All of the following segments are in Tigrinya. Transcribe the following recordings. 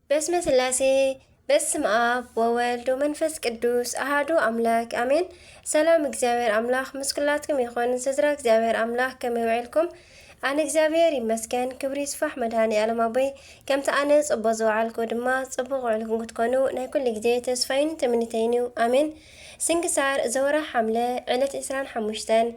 በስመ ስላሴ፣ በስም ኣብ ወወልድ ወመንፈስ ቅዱስ ኣሃዱ ኣምላክ ኣሜን። ሰላም እግዚኣብሔር ኣምላክ ምስ ኩላትኩም ይኹን። ስድራ እግዚኣብሔር ኣምላክ ከመይ ውዕልኩም? ኣነ እግዚኣብሔር ይመስገን፣ ክብሪ ይስፋሕ መድኃኔ ዓለም ኣቦይ። ከምቲ ኣነ ጽቡቕ ዝወዓልኩ ድማ ጽቡቕ ውዕልኩም ክትኮኑ ናይ ኩሉ ግዜ ተስፋይን ትምኒተይን እዩ። ኣሜን። ስንክሳር ዘወርሒ ሓምለ ዕለት ዕስራን ሓሙሽተን።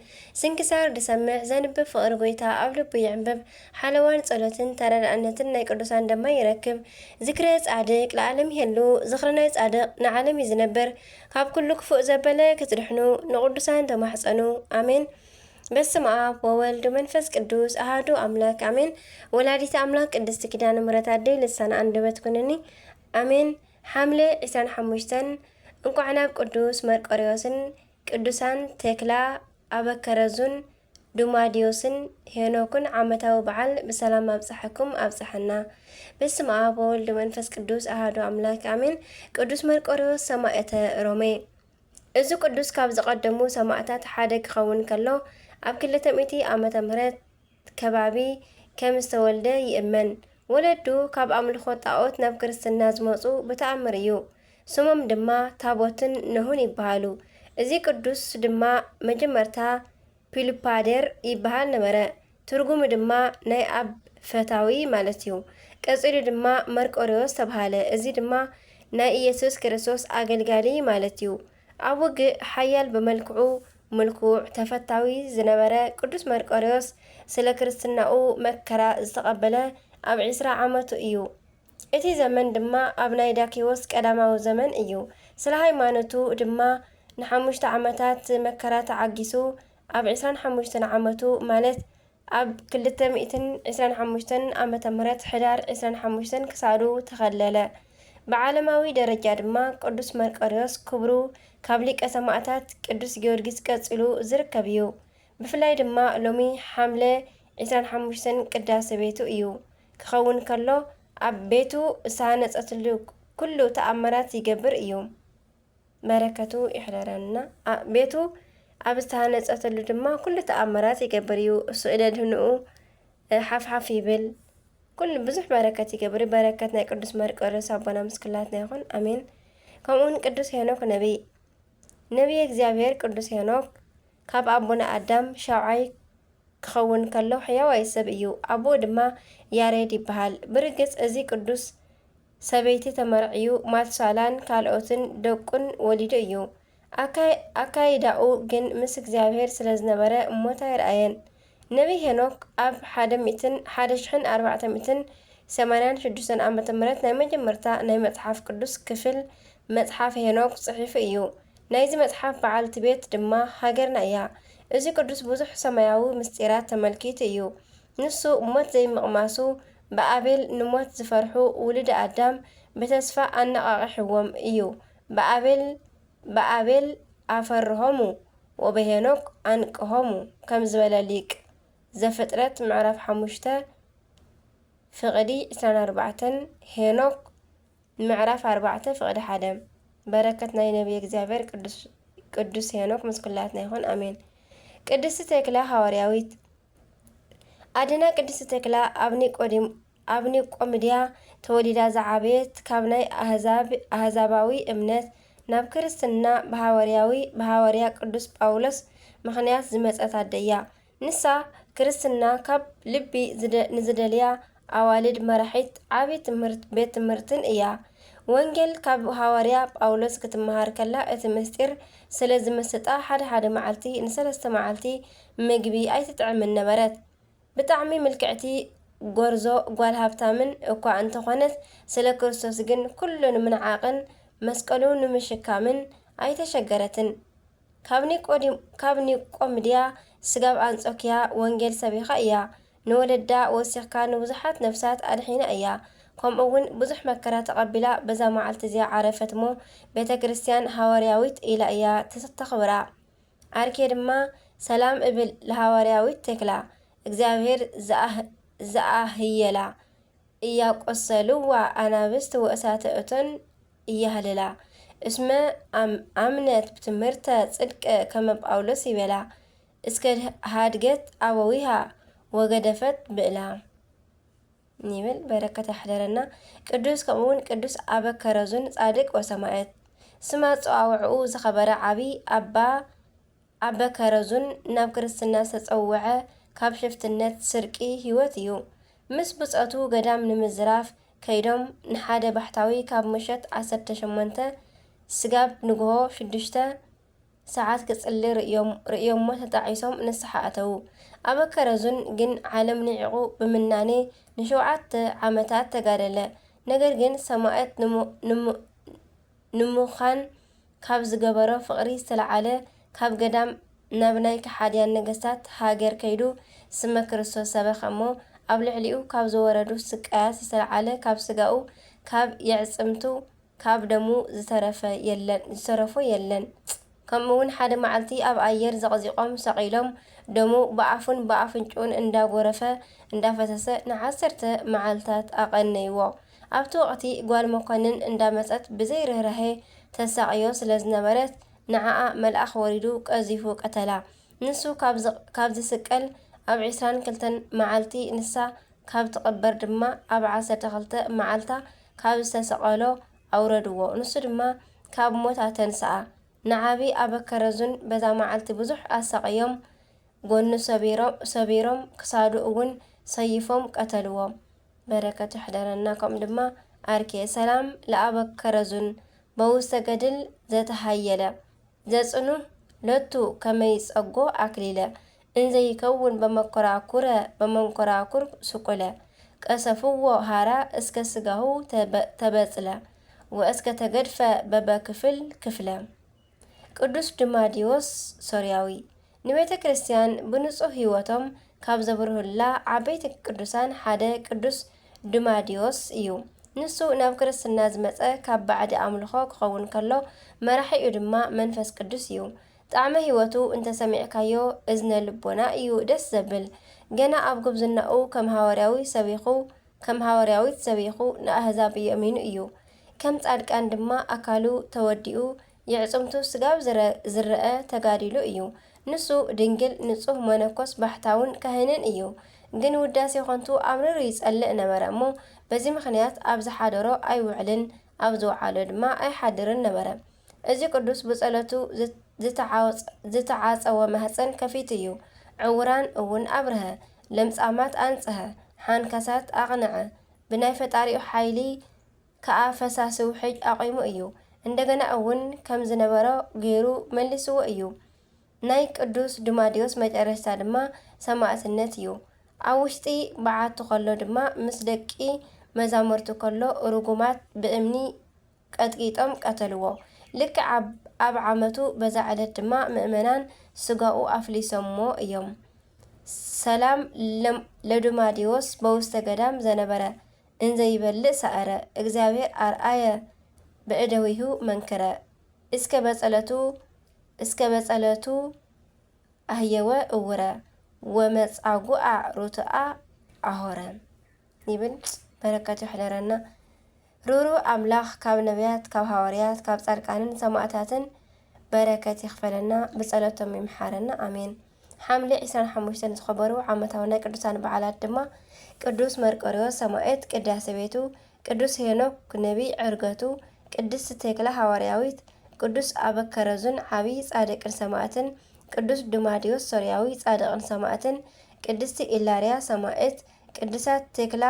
ስንክሳር ዝሰምዕ ዘንብብ ፍቕሪ ጎይታ ኣብ ልቡ ይዕንብብ። ሓለዋን ጸሎትን ተረዳእነትን ናይ ቅዱሳን ደማ ይረክብ። ዝክረ ጻድቅ ለዓለም ይሄሉ፣ ዝኽሪ ናይ ጻድቅ ንዓለም እዩ ዝነብር። ካብ ኩሉ ክፉእ ዘበለ ክትድሕኑ ንቅዱሳን ተማሕጸኑ። ኣሜን። በስመ ኣብ ወወልድ ወመንፈስ ቅዱስ ኣሃዱ ኣምላክ ኣሜን። ወላዲተ ኣምላክ ቅድስቲ ኪዳነ ምሕረት ኣደይ ልሳነ ኣንደበት ኩንኒ። ኣሜን። ሓምለ ዕስራን ሓሙሽተን። እንኳዕ ናብ ቅዱስ መርቆሬዎስን ቅዱሳን ቴክላ ኣበከረዙን ዱማዲዮስን ሄኖክን ዓመታዊ በዓል ብሰላም ኣብፀሐኩም ኣብፀሐና። በስመ ኣብ ወወልድ መንፈስ ቅዱስ ኣሃዱ ኣምላክ ኣሜን። ቅዱስ መርቆሬዎስ ሰማዕተ ሮሜ። እዚ ቅዱስ ካብ ዝቐደሙ ሰማዕታት ሓደ ክኸውን ከሎ፣ ኣብ ክልተ ሚእቲ ዓመተ ምህረት ከባቢ ከም ዝተወልደ ይእመን። ወለዱ ካብ ኣምልኾ ጣኦት ናብ ክርስትና ዝመጹ ብተኣምር እዩ። ስሞም ድማ ታቦትን ኖህን ይበሃሉ። እዚ ቅዱስ ድማ መጀመርታ ፒሉፓዴር ይበሃል ነበረ። ትርጉሙ ድማ ናይ ኣብ ፈታዊ ማለት እዩ። ቀጺሉ ድማ መርቆሬዎስ ተባሃለ። እዚ ድማ ናይ ኢየሱስ ክርስቶስ ኣገልጋሊ ማለት እዩ። ኣብ ውግእ ሓያል ብመልክዑ ምልኩዕ ተፈታዊ ዝነበረ ቅዱስ መርቆሬዎስ ስለ ክርስትናኡ መከራ ዝተቐበለ ኣብ ዕስራ ዓመቱ እዩ። እቲ ዘመን ድማ ኣብ ናይ ዳኪዎስ ቀዳማዊ ዘመን እዩ። ስለ ሃይማኖቱ ድማ ንሓሙሽተ ዓመታት መከራ ተዓጊሱ ኣብ ዕስራን ሓሙሽተን ዓመቱ ማለት ኣብ ክልተ ሚእትን ዕስራን ሓሙሽተን ዓመተ ምህረት ሕዳር ዕስራን ሓሙሽተን ክሳዱ ተኸለለ። ብዓለማዊ ደረጃ ድማ ቅዱስ መርቆሬዎስ ክብሩ ካብ ሊቀ ሰማዕታት ቅዱስ ጊዮርጊስ ቀጺሉ ዝርከብ እዩ። ብፍላይ ድማ ሎሚ ሓምለ ዕስራን ሓሙሽተን ቅዳሴ ቤቱ እዩ። ክኸውን ከሎ ኣብ ቤቱ ዝተሃነጸትሉ ኩሉ ተኣምራት ይገብር እዩ። በረከቱ ይሕደረና። ኣ-፣ ቤቱ ኣብ ዝተሃነጸትሉ ድማ ኩሉ ተኣምራት ይገብር እዩ። ስእለ ድህንኡ፣ እ፣ ሓፍሓፍ ይብል። ኩሉ ብዙሕ በረከት ይገብር። በረከት ናይ ቅዱስ መርቆሬዎስ ኣቦና ምስ ኩላትና ይኹን። ኣሜን። ከምኡውን ቅዱስ ሄኖክ ነቢይ። ነቢየ እግዚኣብሔር ቅዱስ ሄኖክ ካብ ኣቦና ኣዳም ሻውዓይ ክኸውን ከሎ ሕያዋይ ሰብ እዩ። ኣቦኡ ድማ ያሬድ ይበሃል። ብርግጽ እዚ ቅዱስ ሰበይቲ ተመርዕዩ ማቱሳላን ካልኦትን ደቁን ወሊዱ እዩ። ኣካይ-፣ ኣካይዳኡ ግን ምስ እግዚኣብሔር ስለ ዝነበረ ሞት ኣይረኣየን። ነቢይ ሄኖክ ኣብ ሓደ ሚእትን፣ ሓደ ሽሕን ኣርባዕተ ሚእትን ሰማንያን ሽዱሽተን ዓመተ ምህረት ናይ መጀመርታ ናይ መጽሓፍ ቅዱስ ክፍል መጽሓፍ ሄኖክ ጽሒፉ እዩ። ናይዚ መጽሓፍ በዓልቲ ቤት ድማ ሃገርና እያ። እዚ ቅዱስ ብዙሕ ሰማያዊ ምስጢራት ተመልኪቱ እዩ። ንሱ ሞት ዘይምቕማሱ ብኣቤል ንሞት ዝፈርሑ ውሉደ ኣዳም ብተስፋ ኣነቓቒሕዎም እዩ። ብኣቤል፣ ብኣቤል ኣፈርሆሙ ወበሄኖክ ኣንቅሆሙ ከም ዝበለ ሊቅ ዘፍጥረት ምዕራፍ ሓሙሽተ ፍቕዲ ዕስራን ኣርባዕተን፣ ሄኖክ ምዕራፍ ኣርባዕተ ፍቕዲ ሓደ። በረከት ናይ ነቢየ እግዚኣብሔር ቅዱስ፣ ቅዱስ ሄኖክ ምስ ኩላትና ይኹን፣ ኣሜን። ቅድስቲ ቴክላ ሃዋርያዊት። ኣደና ቅድስቲ ቴክላ ኣብ ኒቆዲም-፣ ኣብ ኒቆምድያ ተወሊዳ ዝዓበየት፣ ካብ ናይ ኣህዛብ-፣ ኣህዛባዊ እምነት ናብ ክርስትና ብሃዋርያዊ፣ ብሃዋርያ ቅዱስ ጳውሎስ ምኽንያት ዝመጸት ኣደ እያ። ንሳ ክርስትና ካብ ልቢ ዝደ-፣ ንዝደልያ ኣዋልድ መራሒት ዓቢ ትምህርት-፣ ቤት ትምህርትን እያ። ወንጌል ካብ ሃዋርያ ጳውሎስ ክትመሃር ከላ እቲ ምስጢር ስለ ዝምስጣ ሓደ ሓደ መዓልቲ ንሰለስተ መዓልቲ ምግቢ ኣይትጥዕምን ነበረት። ብጣዕሚ ምልክዕቲ ጎርዞ ጓል ሃብታምን እኳ እንተኾነት ስለ ክርስቶስ ግን ኩሉ ንምንዓቕን መስቀሉ ንምሽካምን ኣይተሸገረትን። ካብ ኒቆዲም-፣ ካብ ኒቆምድያ ስጋብ ኣንጾኪያ ወንጌል ሰቢኻ እያ። ንወለዳ ወሲኽካ ንብዙሓት ነፍሳት ኣድሒና እያ። ከምኡ እውን ብዙሕ መከራ ተቐቢላ በዛ መዓልቲ እዚኣ ዓረፈት እሞ ቤተ ክርስቲያን ሃዋርያዊት ኢላ እያ ተስ-፣ ተኽብራ። ኣርኬ ድማ ሰላም እብል ለሃዋርያዊት ቴክላ፣ እግዚኣብሔር ዝኣህ-፣ ዝኣህየላ እያቆሰልዋ ኣናብስት ወእሳተ እቶን እያህልላ። እስመ ኣም-፣ ኣምነት ብትምህርተ ጽድቅ ከመ ጳውሎስ ይቤላ፣ እስከ ሃድገት ኣበዊሃ ወገደፈት ብእላ። ይብል። በረከት ያሕደረና። ቅዱስ ከምኡ እውን ቅዱስ ኣበ ከረዙን ጻድቅ ወሰማዕት፣ ስም ኣጸዋውዕኡ ዝኸበረ ዓቢ ኣባ ኣበ ከረዙን ናብ ክርስትና ዝተጸውዐ ካብ ሽፍትነት ስርቂ ህይወት እዩ። ምስ ብጾቱ ገዳም ንምዝራፍ ከይዶም ንሓደ ባሕታዊ ካብ ምሸት ዓሰርተ ሸሞንተ ስጋብ ንግሆ ሽዱሽተ ሰዓት ክጽሊ ርእዮም-፣ ርእዮሞ ተጣዒሶም ንስሓ ኣተዉ። ኣበ ከረዙን ግን ዓለም ንዒቑ ብምናኔ ንሸውዓተ ዓመታት ተጋደለ። ነገር ግን ሰማዕት ንሙ-፣ ንሙ-፣ ንምዃን ካብ ዝገበሮ ፍቕሪ ዝተለዓለ ካብ ገዳም ናብ ናይ ከሓድያን ነገስታት ሃገር ከይዱ ስመ ክርስቶስ ሰበኸ እሞ ኣብ ልዕሊኡ ካብ ዝወረዱ ስቃያት ዝተለዓለ ካብ ስጋኡ ካብ የዕጽምቱ ካብ ደሙ ዝተረፈ የለን፣ ዝተረፎ የለን። ከምኡ እውን ሓደ መዓልቲ ኣብ ኣየር ዘቕዚቖም ሰቒሎም ደሙ ብኣፉን ብኣፍንጭኡን እንዳጎረፈ እንዳፈሰሰ ንዓሰርተ መዓልታት ኣቐነይዎ። ኣብቲ ወቕቲ ጓል መኮንን እንዳመጸት ብዘይ ርህራሄ ተሳቕዮ ስለ ዝነበረት ንዓኣ መልኣኽ ወሪዱ ቀዚፉ ቀተላ። ንሱ ካብ ዝ-፣ ካብ ዝስቀል ኣብ ዕስራን ክልተን መዓልቲ ንሳ ካብ ትቕበር ድማ ኣብ ዓሰርተ ክልተ መዓልታ ካብ ዝተሰቐሎ ኣውረድዎ። ንሱ ድማ ካብ ሞት ኣተንስኣ። ንዓቢ ኣበ ከረዙን በዛ መዓልቲ ብዙሕ ኣሳቕዮም፣ ጎኑ ሰቢሮም፣ ሰቢሮም ክሳዱ እውን ሰይፎም ቀተልዎ። በረከቱ ይሕደረና። ከምኡ ድማ ኣርኬ ሰላም ለኣበ ከረዙን በውስተ ገድል ዘተሃየለ ዘጽኑ ለቱ ከመይ ጸጎ ኣክሊለ እንዘይከውን በመኮራኩረ በመንኮራኩር ስቁለ ቀሰፍዎ ሃራ እስከ ስጋሁ ተበ-፣ ተበጽለ ወእስከ ተገድፈ በበክፍል ክፍለ። ቅዱስ ድማዲዎስ ሶርያዊ ንቤተ ክርስቲያን ብንጹህ ህይወቶም ካብ ዘብርሁላ ዓበይቲ ቅዱሳን ሓደ ቅዱስ ድማዲዎስ እዩ። ንሱ ናብ ክርስትና ዝመጸ ካብ ባዕዲ ኣምልኾ ክኸውን ከሎ፣ መራሒኡ ድማ መንፈስ ቅዱስ እዩ። ጣዕመ ህይወቱ እንተሰሚዕካዮ እዝነ ልቦና እዩ ደስ ዘብል። ገና ኣብ ጉብዝናኡ ከም ሃዋርያዊ ሰቢኹ፣ ከም ሃዋርያዊት ሰቢኹ ንኣህዛብ የእሚኑ እዩ። ከም ጻድቃን ድማ ኣካሉ ተወዲኡ የዕጽምቱ ስጋብ ዝረ-፣ ዝረአ ተጋዲሉ እዩ። ንሱ ድንግል ንጹህ መነኮስ ባሕታውን ካህንን እዩ። ግን ውዳሴ ኸንቱ ኣምሪሩ ይጸልእ ነበረ እሞ፣ በዚ ምኽንያት ኣብ ዝሓደሮ ኣይውዕልን፣ ኣብ ዝወዓሎ ድማ ኣይሓድርን ነበረ። እዚ ቅዱስ ብጸሎቱ ዝት-፣ ዝተዓወጸ-፣ ዝተዓጸወ ማህጸን ከፊቱ እዩ። ዕውራን እውን ኣብርሀ፣ ለምጻማት ኣንጽሀ፣ ሓንካሳት ኣቕንዐ። ብናይ ፈጣሪኡ ሓይሊ ከኣ ፈሳሲ ውሕጅ ኣቑሙ እዩ። እንደገና እውን ከም ዝነበሮ ገይሩ መሊስዎ እዩ። ናይ ቅዱስ ድማዲዮስ መጨረሽታ ድማ ሰማእትነት እዩ። ኣብ ውሽጢ በዓቲ ከሎ ድማ ምስ ደቂ መዛሙርቱ ከሎ ርጉማት ብእምኒ ቀጥቂጦም ቀተልዎ። ልክዕ ኣብ፣ ኣብ ዓመቱ በዛ ዕለት ድማ ምእመናን ስጋኡ ኣፍሊሶምዎ እዮም። ሰላም ለም-፣ ለዱማዲዎስ በውስተ ገዳም ዘነበረ እንዘይበልዕ ሰኣረ፣ እግዚኣብሔር ኣርኣየ ብእደዊሁ መንክረ፣ እስከ በጸለቱ፣ እስከ በጸለቱ ኣህየወ እውረ፣ ወመጻጉዓ ሩትኣ ኣሆረ ይብል። በረከቱ ይሕደረና። ሩሩ ኣምላኽ ካብ ነቢያት፣ ካብ ሃዋርያት፣ ካብ ጻድቃንን ሰማእታትን በረከት ይኽፈለና፣ ብጸሎቶም ይምሓረና። ኣሜን። ሓምለ ዕስራን ሓሙሽተን ዝኸበሩ ዓመታዊ ናይ ቅዱሳን በዓላት ድማ ቅዱስ መርቆሪዎስ ሰማዕት ቅዳሴ ቤቱ፣ ቅዱስ ሄኖክ ነቢይ ዕርገቱ፣ ቅድስት ቴክላ ሃዋርያዊት፣ ቅዱስ ኣበከረዙን ዓብዪ ጻድቅን ሰማዕትን፣ ቅዱስ ዱማዲዮስ ሶርያዊ ጻድቅን ሰማዕትን፣ ቅድስቲ ኢላርያ ሰማዕት፣ ቅዱሳት ቴክላ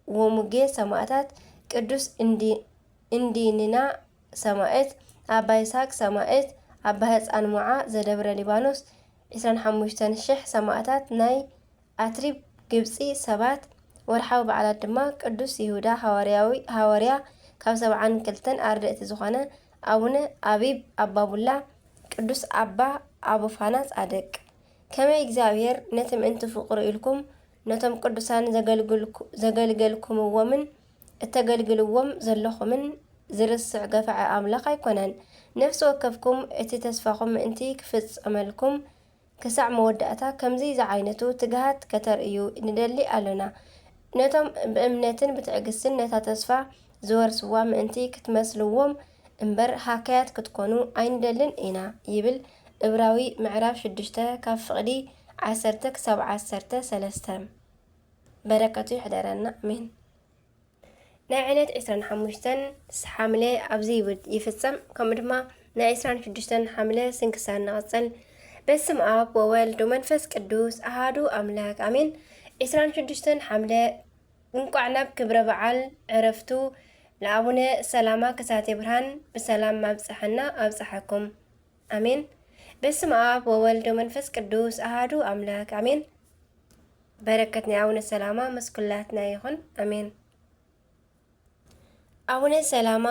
ወሙጌ ሰማዕታት፣ ቅዱስ እንዲ-፣ እንዲንና ሰማዕት፣ ኣባ ይስሐቅ ሰማዕት፣ ኣባ ህፃን ሞዓ ዘደብረ ሊባኖስ፣ ዕስራን ሓሙሽተን ሽሕ ሰማዕታት ናይ ኣትሪብ ግብፂ ሰባት። ወርሓዊ በዓላት ድማ ቅዱስ ይሁዳ ሃዋርያዊ፣ ሃዋርያ ካብ ሰብዓን ክልተን ኣርድእቲ ዝኾነ ኣቡነ ኣቢብ ኣባቡላ፣ ቅዱስ ኣባ ኣቡፋና ጻድቅ። ከመይ እግዚኣብሔር ነቲ ምእንቲ ፍቕሩ ኢልኩም ነቶም ቅዱሳን ዘገልግልኩ-፣ ዘገልገልኩምዎምን እተገልግልዎም ዘለኹምን ዝርስዕ ገፋዒ ኣምላኽ ኣይኮነን። ነፍሲ ወከፍኩም እቲ ተስፋኹም ምእንቲ ክፍጸመልኩም ክሳዕ መወዳእታ ከምዚ ዝዓይነቱ ትግሃት ከተርእዩ ንደሊ ኣሎና። ነቶም ብእምነትን ብትዕግስትን ነታ ተስፋ ዝወርስዋ ምእንቲ ክትመስልዎም እምበር ሃካያት ክትኮኑ ኣይንደልን ኢና ይብል እብራዊ ምዕራፍ ሽዱሽተ ካብ ፍቕዲ ዓሰርተ ክሳብ ዓሰርተ ሰለስተ። በረከቱ ይሕደረና፣ ኣሜን። ናይ ዕለት ዕስራን ሓሙሽተን ሓምለ ኣብዚ ይውድ-፣ ይፍጸም። ከምኡ ድማ ናይ ዕስራን ሽዱሽተን ሓምለ ስንክሳር ንቐጽል። በስም ኣብ ወወልድ ወመንፈስ ቅዱስ ኣሃዱ ኣምላክ፣ ኣሜን። ዕስራን ሽዱሽተን ሓምለ እንቋዕ ናብ ክብረ በዓል ዕረፍቱ ለኣቡነ ሰላማ ከሳቴ ብርሃን ብሰላም ኣብጽሐና ኣብጽሐኩም፣ ኣሜን። በስም ኣብ ወወልድ ወመንፈስ ቅዱስ ኣሃዱ ኣምላክ፣ ኣሜን። በረከት ናይ ኣቡነ ሰላማ ምስ ኩላትና ይኹን፣ ኣሜን። ኣቡነ ሰላማ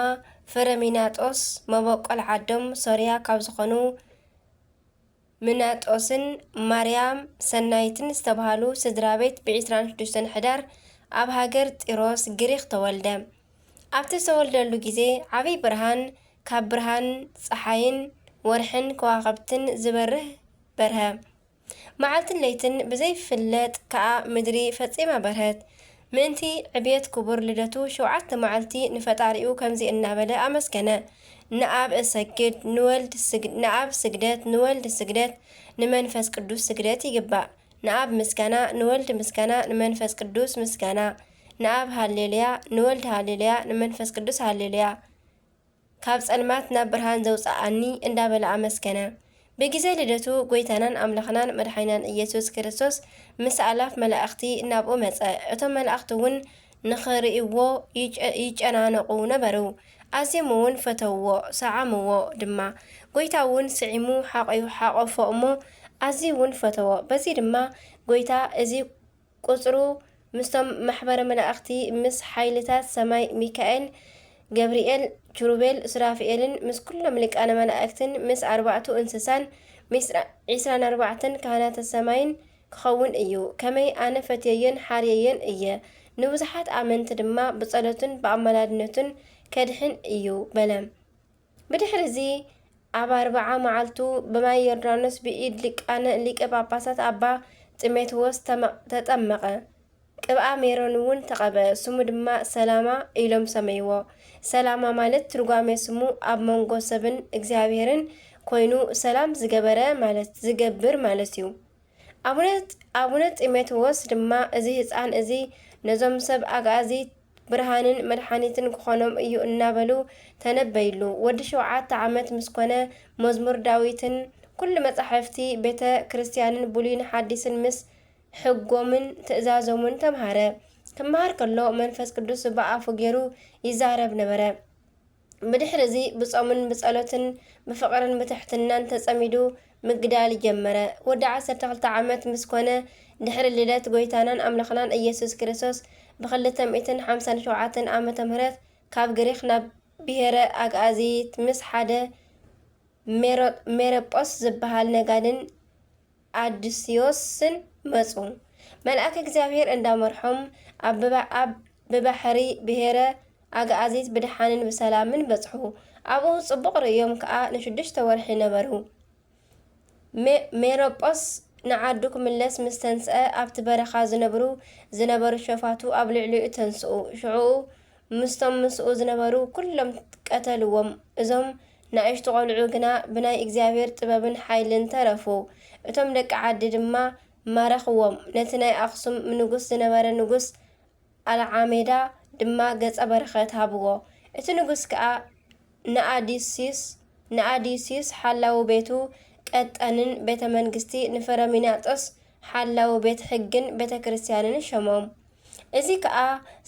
ፍረሚናጦስ መበቆል ዓዶም ሶርያ ካብ ዝኾኑ ምናጦስን ማርያም ሰናይትን ዝተባህሉ ስድራ ቤት ብ ዕስራን ሽዱሽተን ሕዳር ኣብ ሃገር ጢሮስ ግሪኽ ተወልደ። ኣብቲ ዝተወልደሉ ግዜ ዓብይ ብርሃን ካብ ብርሃን ጸሓይን ወርሕን ከዋኽብትን ዝበርህ በርሀ። መዓልትን ለይትን ብዘይፍለጥ ከኣ ምድሪ ፈጺማ በርሀት። ምእንቲ ዕብየት ክቡር ልደቱ ሸውዓተ መዓልቲ ንፈጣሪኡ ከምዚ እናበለ ኣመስገነ፣ ንኣብ እሰግድ፣ ንወልድ ስግ-፣ ንኣብ ስግደት፣ ንወልድ ስግደት፣ ንመንፈስ ቅዱስ ስግደት ይግባእ። ንኣብ ምስጋና፣ ንወልድ ምስጋና፣ ንመንፈስ ቅዱስ ምስጋና። ንኣብ ሃሌሉያ፣ ንወልድ ሃሌሉያ፣ ንመንፈስ ቅዱስ ሃሌሉያ። ካብ ጸልማት ናብ ብርሃን ዘውጽኣኒ እንዳበለ ኣመስገነ። ብግዜ ልደቱ ጎይታናን ኣምላኽናን መድሓኒናን ኢየሱስ ክርስቶስ ምስ ኣላፍ መላእኽቲ ናብኡ መጸ። እቶም መላእኽቲ እውን ንኽርእይዎ ይጨ-፣ ይጨናነቑ ነበሩ። ኣዝዮም እውን ፈተውዎ፣ ሰዓምዎ ድማ። ጎይታ እውን ስዒሙ ሓቆ-፣ ሓቆፎ እሞ ኣዝዩ እውን ፈተዎ። በዚ ድማ ጎይታ እዚ ቁጽሩ ምስቶም ማሕበረ መላእኽቲ፣ ምስ ሓይልታት ሰማይ ሚካኤል፣ ገብርኤል፣ ኪሩቤል፣ ሱራፊኤልን ምስ ኩሎም ሊቃነ መላእክትን ምስ ኣርባዕቱ እንስሳን ምስ ዒስራን ኣርባዕተን ካህናተ ሰማይን ክኸውን እዩ። ከመይ ኣነ ፈትየየን ሓርየየን እየ። ንብዙሓት ኣመንቲ ድማ ብጸሎቱን ብኣማላድነቱን ከድሕን እዩ በለ። ብድሕሪ እዚ ኣብ ኣርብዓ መዓልቱ ብማይ ዮርዳኖስ ብኢድ ሊቃነ ሊቀ ጳጳሳት ኣባ ጢሞቴዎስ ተመ-፣ ተጠመቐ። ቅብኣ ሜሮን እውን ተቐብአ። ስሙ ድማ ሰላማ ኢሎም ሰመይዎ። ሰላማ ማለት ትርጓሜ ስሙ ኣብ መንጎ ሰብን እግዚኣብሔርን ኮይኑ ሰላም ዝገበረ ማለት፣ ዝገብር ማለት እዩ። ኣቡነ፣ ኣቡነ ጢሞቴዎስ ድማ፣ "እዚ ህጻን እዚ ነዞም ሰብ ኣግኣዚት ብርሃንን መድሓኒትን ክኾኖም እዩ" እናበሉ ተነበይሉ። ወዲ ሸውዓተ ዓመት ምስ ኮነ፣ መዝሙር ዳዊትን ኩሉ መጻሕፍቲ ቤተ ክርስቲያንን ብሉይን ሓዲስን ምስ ሕጎምን ትእዛዞምን ተምሃረ። ክመሃር ከሎ መንፈስ ቅዱስ ብኣፉ ገይሩ ይዛረብ ነበረ። ብድሕሪ እዚ ብጾምን ብጸሎትን ብፍቕርን ብትሕትናን ተጸሚዱ ምግዳል ጀመረ። ወዲ ዓሰርተ ክልተ ዓመት ምስ ኮነ፣ ድሕሪ ልደት ጐይታናን ኣምላኽናን ኢየሱስ ክርስቶስ ብኽልተ ሚእትን ሓምሳን ሸውዓተን ዓመተ ምህረት ካብ ግሪኽ ናብ ብሄረ ኣግኣዚት ምስ ሓደ ሜሮ-፣ ሜሮጶስ ዝበሃል ነጋድን ኣድስዮስን መጹ። መልኣከ እግዚኣብሔር እንዳመርሖም ኣብ ብባ-፣ ኣብ ብባሕሪ ብሄረ ኣግኣዚት ብደሓንን ብሰላምን በጽሑ። ኣብኡ ጽቡቕ ርእዮም ከኣ ንሽዱሽተ ወርሒ ነበሩ። ሜ-፣ ሜሮጶስ ንዓዱ ክምለስ ምስ ተንስአ፣ ኣብቲ በረኻ ዝነብሩ ዝነበሩ ሸፋቱ ኣብ ልዕሊኡ ተንስኡ። ሽዑኡ ምስቶም ምስኡ ዝነበሩ ኩሎም ቀተልዎም። እዞም ንኣሽቱ ቈልዑ ግና ብናይ እግዚኣብሔር ጥበብን ሓይልን ተረፉ። እቶም ደቂ ዓዲ ድማ ማረኽዎም። ነቲ ናይ ኣኽሱም ንጉስ ዝነበረ ንጉስ ኣልዓሜዳ ድማ ገጸ በረኸት ሃብዎ። እቲ ንጉስ ከኣ ንኣዲስዩስ፣ ንኣዲስዩስ ሓላዊ ቤቱ ቀጠንን ቤተ መንግስቲ፣ ንፍረሚናጦስ ሓላዊ ቤት ሕግን ቤተ ክርስቲያንን ሸሞም። እዚ ከኣ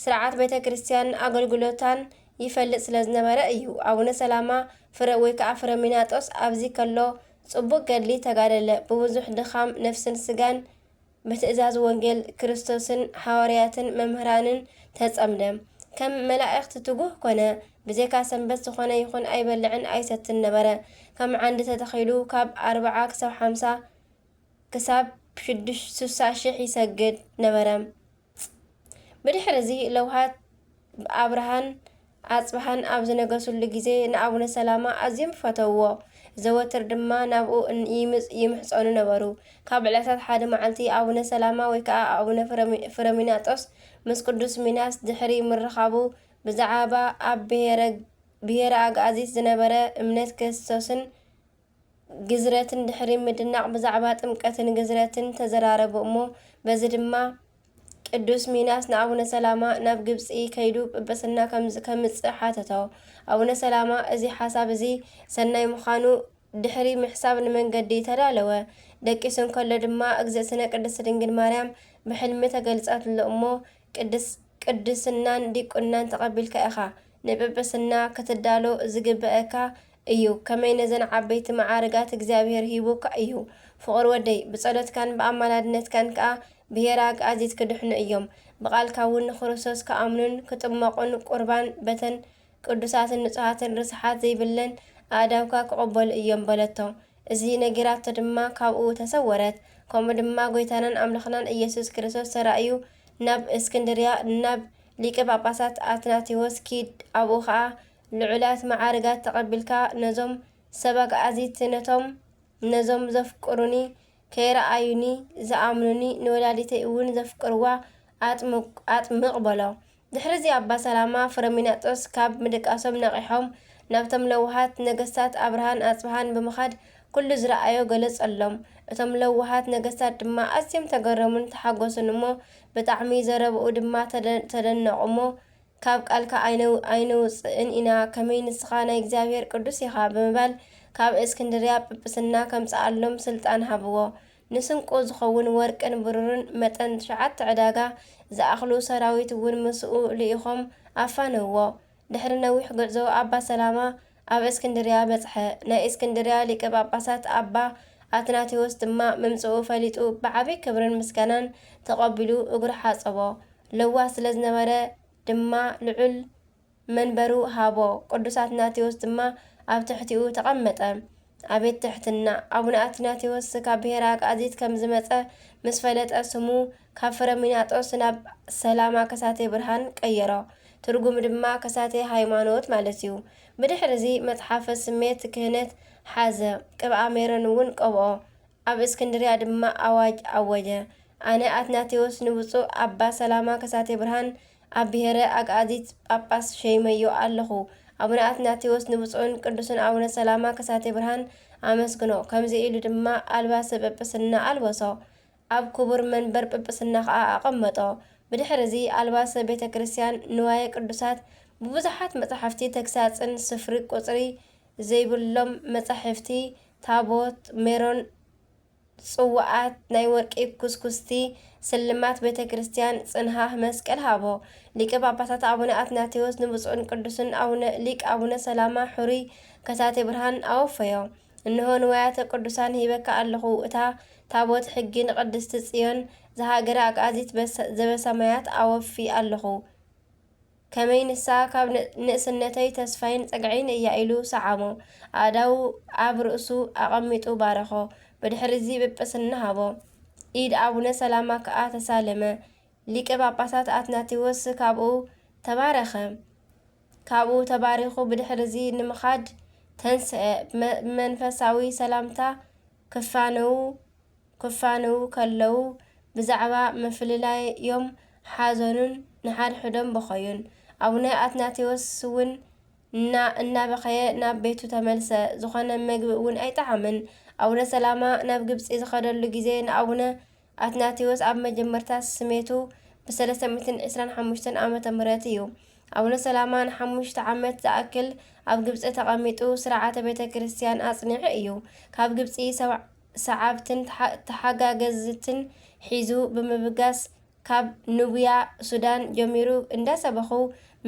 ስርዓት ቤተ ክርስቲያን ኣገልግሎታን ይፈልጥ ስለ ዝነበረ እዩ። ኣቡነ ሰላማ ፍረ-፣ ወይ ከኣ ፍረሚናጦስ ኣብዚ ከሎ ጽቡቕ ገድሊ ተጋደለ። ብብዙሕ ድኻም ነፍስን ስጋን ብትእዛዝ ወንጌል ክርስቶስን ሃዋርያትን መምህራንን ተጸምደ። ከም መላእኽቲ ትጉህ ኮነ። ብዘይካ ሰንበት ዝኾነ ይኹን ኣይበልዕን ኣይሰትን ነበረ። ከም ዓንዲ ተተኺሉ ካብ ኣርብዓ ክሳብ ሓምሳ ክሳብ ሽዱሽ-፣ ስሳ ሽሕ ይሰግድ ነበረ። ብድሕሪ እዚ ለውሃት ኣብርሃን ኣጽብሃን ኣብ ዝነገሱሉ ግዜ ንኣቡነ ሰላማ ኣዝዮም ፈተውዎ። ዘወትር ድማ ናብኡ እን-፣ ይምጽ-፣ ይምሕጸኑ ነበሩ። ካብ ዕለታት ሓደ መዓልቲ ኣቡነ ሰላማ ወይ ከኣ ኣቡነ ፍረሚ-፣ ፍረሚናጦስ ምስ ቅዱስ ሚናስ ድሕሪ ምርኻቡ ብዛዕባ ኣብ ብሄረ፣ ብሄረ ኣግኣዚት ዝነበረ እምነት ክርስቶስን ግዝረትን ድሕሪ ምድናቕ ብዛዕባ ጥምቀትን ግዝረትን ተዘራረቡ እሞ በዚ ድማ ቅዱስ ሚናስ ንኣቡነ ሰላማ ናብ ግብጺ ከይዱ ጵጵስና ከም ዝ-፣ ከምጽእ ሓተቶ። ኣቡነ ሰላማ እዚ ሓሳብ እዚ ሰናይ ምዃኑ ድሕሪ ምሕሳብ ንመንገዲ ተዳለወ። ደቂሱ እንከሎ ድማ እግዝእትነ ቅድስት ድንግል ማርያም ብሕልሚ ተገልጸትሉ እሞ፣ "ቅድስ-፣ ቅድስናን ዲቁናን ተቐቢልካ ኢኻ፣ ንጵጵስና ክትዳሎ ዝግበአካ እዩ። ከመይ ነዘን ዓበይቲ መዓርጋት እግዚኣብሔር ሂቡካ እዩ። ፍቑር ወደይ፣ ብጸሎትካን ብኣማላድነትካን ከኣ ብሄረ ኣግኣዚት ክድሕኑ እዮም። ብቓልካ እውን ንክርስቶስ ክኣምኑን ክጥመቑን ቁርባን በተን ቅዱሳትን ንጹሃትን ርስሓት ዘይብለን ኣእዳውካ ክቕበሉ እዮም" በለቶ። እዚ ነጊራቶ ድማ ካብኡ ተሰወረት። ከምኡ ድማ ጐይታናን ኣምላኽናን ኢየሱስ ክርስቶስ ተራእዩ፣ "ናብ እስክንድርያ ናብ ሊቀ ጳጳሳት ኣትናቴዎስ ኪድ፣ ኣብኡ ኸኣ ልዑላት መዓርጋት ተቐቢልካ ነዞም ሰብ ኣግኣዚት፣ ነቶም፣ ነዞም ዘፍቅሩኒ ከይረኣዩኒ ዝኣምኑኒ፣ ንወላዲተይ እውን ዘፍቅርዋ ኣጥምቕ-፣ ኣጥምቕ" በሎ። ድሕርዚ ኣባ ሰላማ ፍረሚናጦስ ካብ ምድቃሶም ነቒሖም ናብቶም ለዋሃት ነገስታት ኣብርሃን ኣጽብሃን ብምኻድ ኩሉ ዝረኣዮ ገለጸሎም። እቶም ለዋሃት ነገስታት ድማ ኣዝዮም ተገረሙን ተሓጎሱን እሞ ብጣዕሚ ዘረብኡ ድማ ተደ-፣ ተደነቑ እሞ፣ "ካብ ቃልካ ኣይነ-፣ ኣይነውጽእን ኢና፣ ከመይ ንስኻ ናይ እግዚኣብሔር ቅዱስ ኢኻ" ብምባል ካብ እስክንድርያ ጵጵስና ከምጽኣሎም ስልጣን ሃብዎ። ንስንቁ ዝኸውን ወርቅን ብሩርን መጠን ትሽዓተ ዕዳጋ ዝኣኽሉ ሰራዊት እውን ምስኡ ልኢኾም ኣፋነውዎ። ድሕሪ ነዊሕ ጉዕዞ ኣባ ሰላማ ኣብ እስክንድርያ በጽሐ። ናይ እስክንድርያ ሊቀ ጳጳሳት ኣባ ኣትናቴዎስ ድማ ምምጽኡ ፈሊጡ ብዓቢ ክብርን ምስጋናን ተቐቢሉ እግሩ ሓጸቦ። ለዋህ ስለ ዝነበረ ድማ ልዑል መንበሩ ሃቦ። ቅዱስ ኣትናቴዎስ ድማ ኣብ ትሕቲኡ ተቐመጠ። ኣቤት ትሕትና! ኣቡነ ኣትናቴዎስ ካብ ብሄረ ኣግኣዚት ከም ዝመጸ ምስ ፈለጠ፣ ስሙ ካብ ፍረሚናጦስ ናብ ሰላማ ከሳቴ ብርሃን ቀየሮ። ትርጉሙ ድማ ከሳቴ ሃይማኖት ማለት እዩ። ብድሕርዚ መጽሓፈ ስሜት ክህነት ሓዘ። ቅብኣ ሜሮን እውን ቀብኦ። ኣብ እስክንድርያ ድማ ኣዋጅ ኣወጀ። ኣነ ኣትናቴዎስ ንብፁዕ ኣባ ሰላማ ከሳቴ ብርሃን ኣብ ብሄረ ኣግኣዚት ጳጳስ ሸይመዮ ኣለኹ። ኣቡነ ኣትናቴዎስ ንብፁዕን ቅዱስን ኣቡነ ሰላማ ከሳቴ ብርሃን ኣመስግኖ። ከምዚ ኢሉ ድማ ኣልባሰ ጵጵስና ኣልበሶ። ኣብ ክቡር መንበር ጵጵስና ኸኣ ኣቐመጦ። ብድሕርዚ ኣልባሰ ቤተ ክርስቲያን፣ ንዋየ ቅዱሳት፣ ብብዙሓት መጻሕፍቲ ተግሳጽን ስፍሪ ቁጽሪ ዘይብሎም መጻሕፍቲ፣ ታቦት፣ ሜሮን፣ ጽዋኣት፣ ናይ ወርቂ ኩስኩስቲ፣ ስልማት ቤተ ክርስቲያን፣ ጽንሃህ መስቀል ሃቦ። ሊቀ ጳጳሳት ኣቡነ ኣትናቴዎስ ንብፁዕን ቅዱስን ኣቡነ፣ ሊቅ ኣቡነ ሰላማ ሕሩይ ከሳቴ ብርሃን ኣወፈዮ። "እንሆ ንዋያተ ቅዱሳን ሂበካ ኣለኹ፣ እታ ታቦት ሕጊ ንቅድስቲ ጽዮን ዘሃገረ ኣግኣዚት በሰ-፣ ዘበሰማያት ኣወፊ ኣለኹ። ከመይ ንሳ ካብ ን-፣ ንእስነተይ ተስፋይን ጸግዐይን እያ" ኢሉ ሰዓሞ። ኣእዳዉ ኣብ ርእሱ ኣቐሚጡ ባረኾ። ብድሕርዚ ጵጵስና ሃቦ። ኢድ ኣቡነ ሰላማ ከኣ ተሳለመ። ሊቀ ጳጳሳት ኣትናቴዎስ ካብኡ ተባረኸ። ካብኡ ተባሪኹ ብድሕርዚ ንምኻድ ተንስአ። መ-፣ መንፈሳዊ ሰላምታ ክፋነዉ፣ ክፋነዉ ከለዉ ብዛዕባ ምፍልላዮም ሓዘኑን ንሓድሕዶም በኸዩን። ኣቡነ ኣትናቴዎስ እውን እና-፣ እናበኸየ ናብ ቤቱ ተመልሰ። ዝኾነ መግቢ እውን ኣይጠዓመን። ኣቡነ ሰላማ ናብ ግብጺ ዝኸደሉ ግዜ ንኣቡነ ኣትናቴዎስ ኣብ መጀመርታ ስሜቱ ብ ሰለስተ ሚእትን ዕስራን ሓሙሽተን ዓመተ ምህረት እዩ። ኣቡነ ሰላማ ንሓሙሽተ ዓመት ዝኣክል ኣብ ግብጺ ተቐሚጡ ስርዓተ ቤተ ክርስቲያን ኣጽኒዑ እዩ። ካብ ግብጺ ሰባ-፣ ሰዓብትን ተሓ-፣ ተሓጋገዝትን ሒዙ ብምብጋስ ካብ ኑብያ ሱዳን ጀሚሩ እንዳሰበኹ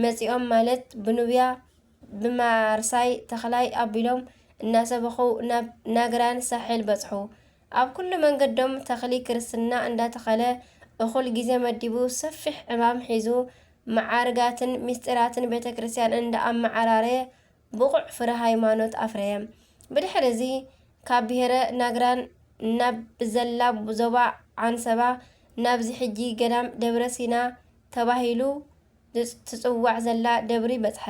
መጺኦም፣ ማለት ብኑብያ ብማርሳይ ተኽላይ ኣቢሎም እናሰበኹ ናብ ናግራን ሳሕል በጽሑ። ኣብ ኩሉ መንገዶም ተኽሊ ክርስትና እንዳተኸለ እኹል ግዜ መዲቡ ሰፊሕ ዕማም ሒዙ መዓርጋትን ምስጢራትን ቤተ ክርስቲያን እንዳ ኣመዓራረየ ብቑዕ ፍረ ሃይማኖት ኣፍረየ። ብድሕሪ እዚ ካብ ብሄረ ናግራን ናብ ብዘላ ዞባ ዓንሰባ ናብዚ ሕጂ ገዳም ደብረ ሲና ተባሂሉ ዝጽ-፣ ትጽዋዕ ዘላ ደብሪ በጽሐ።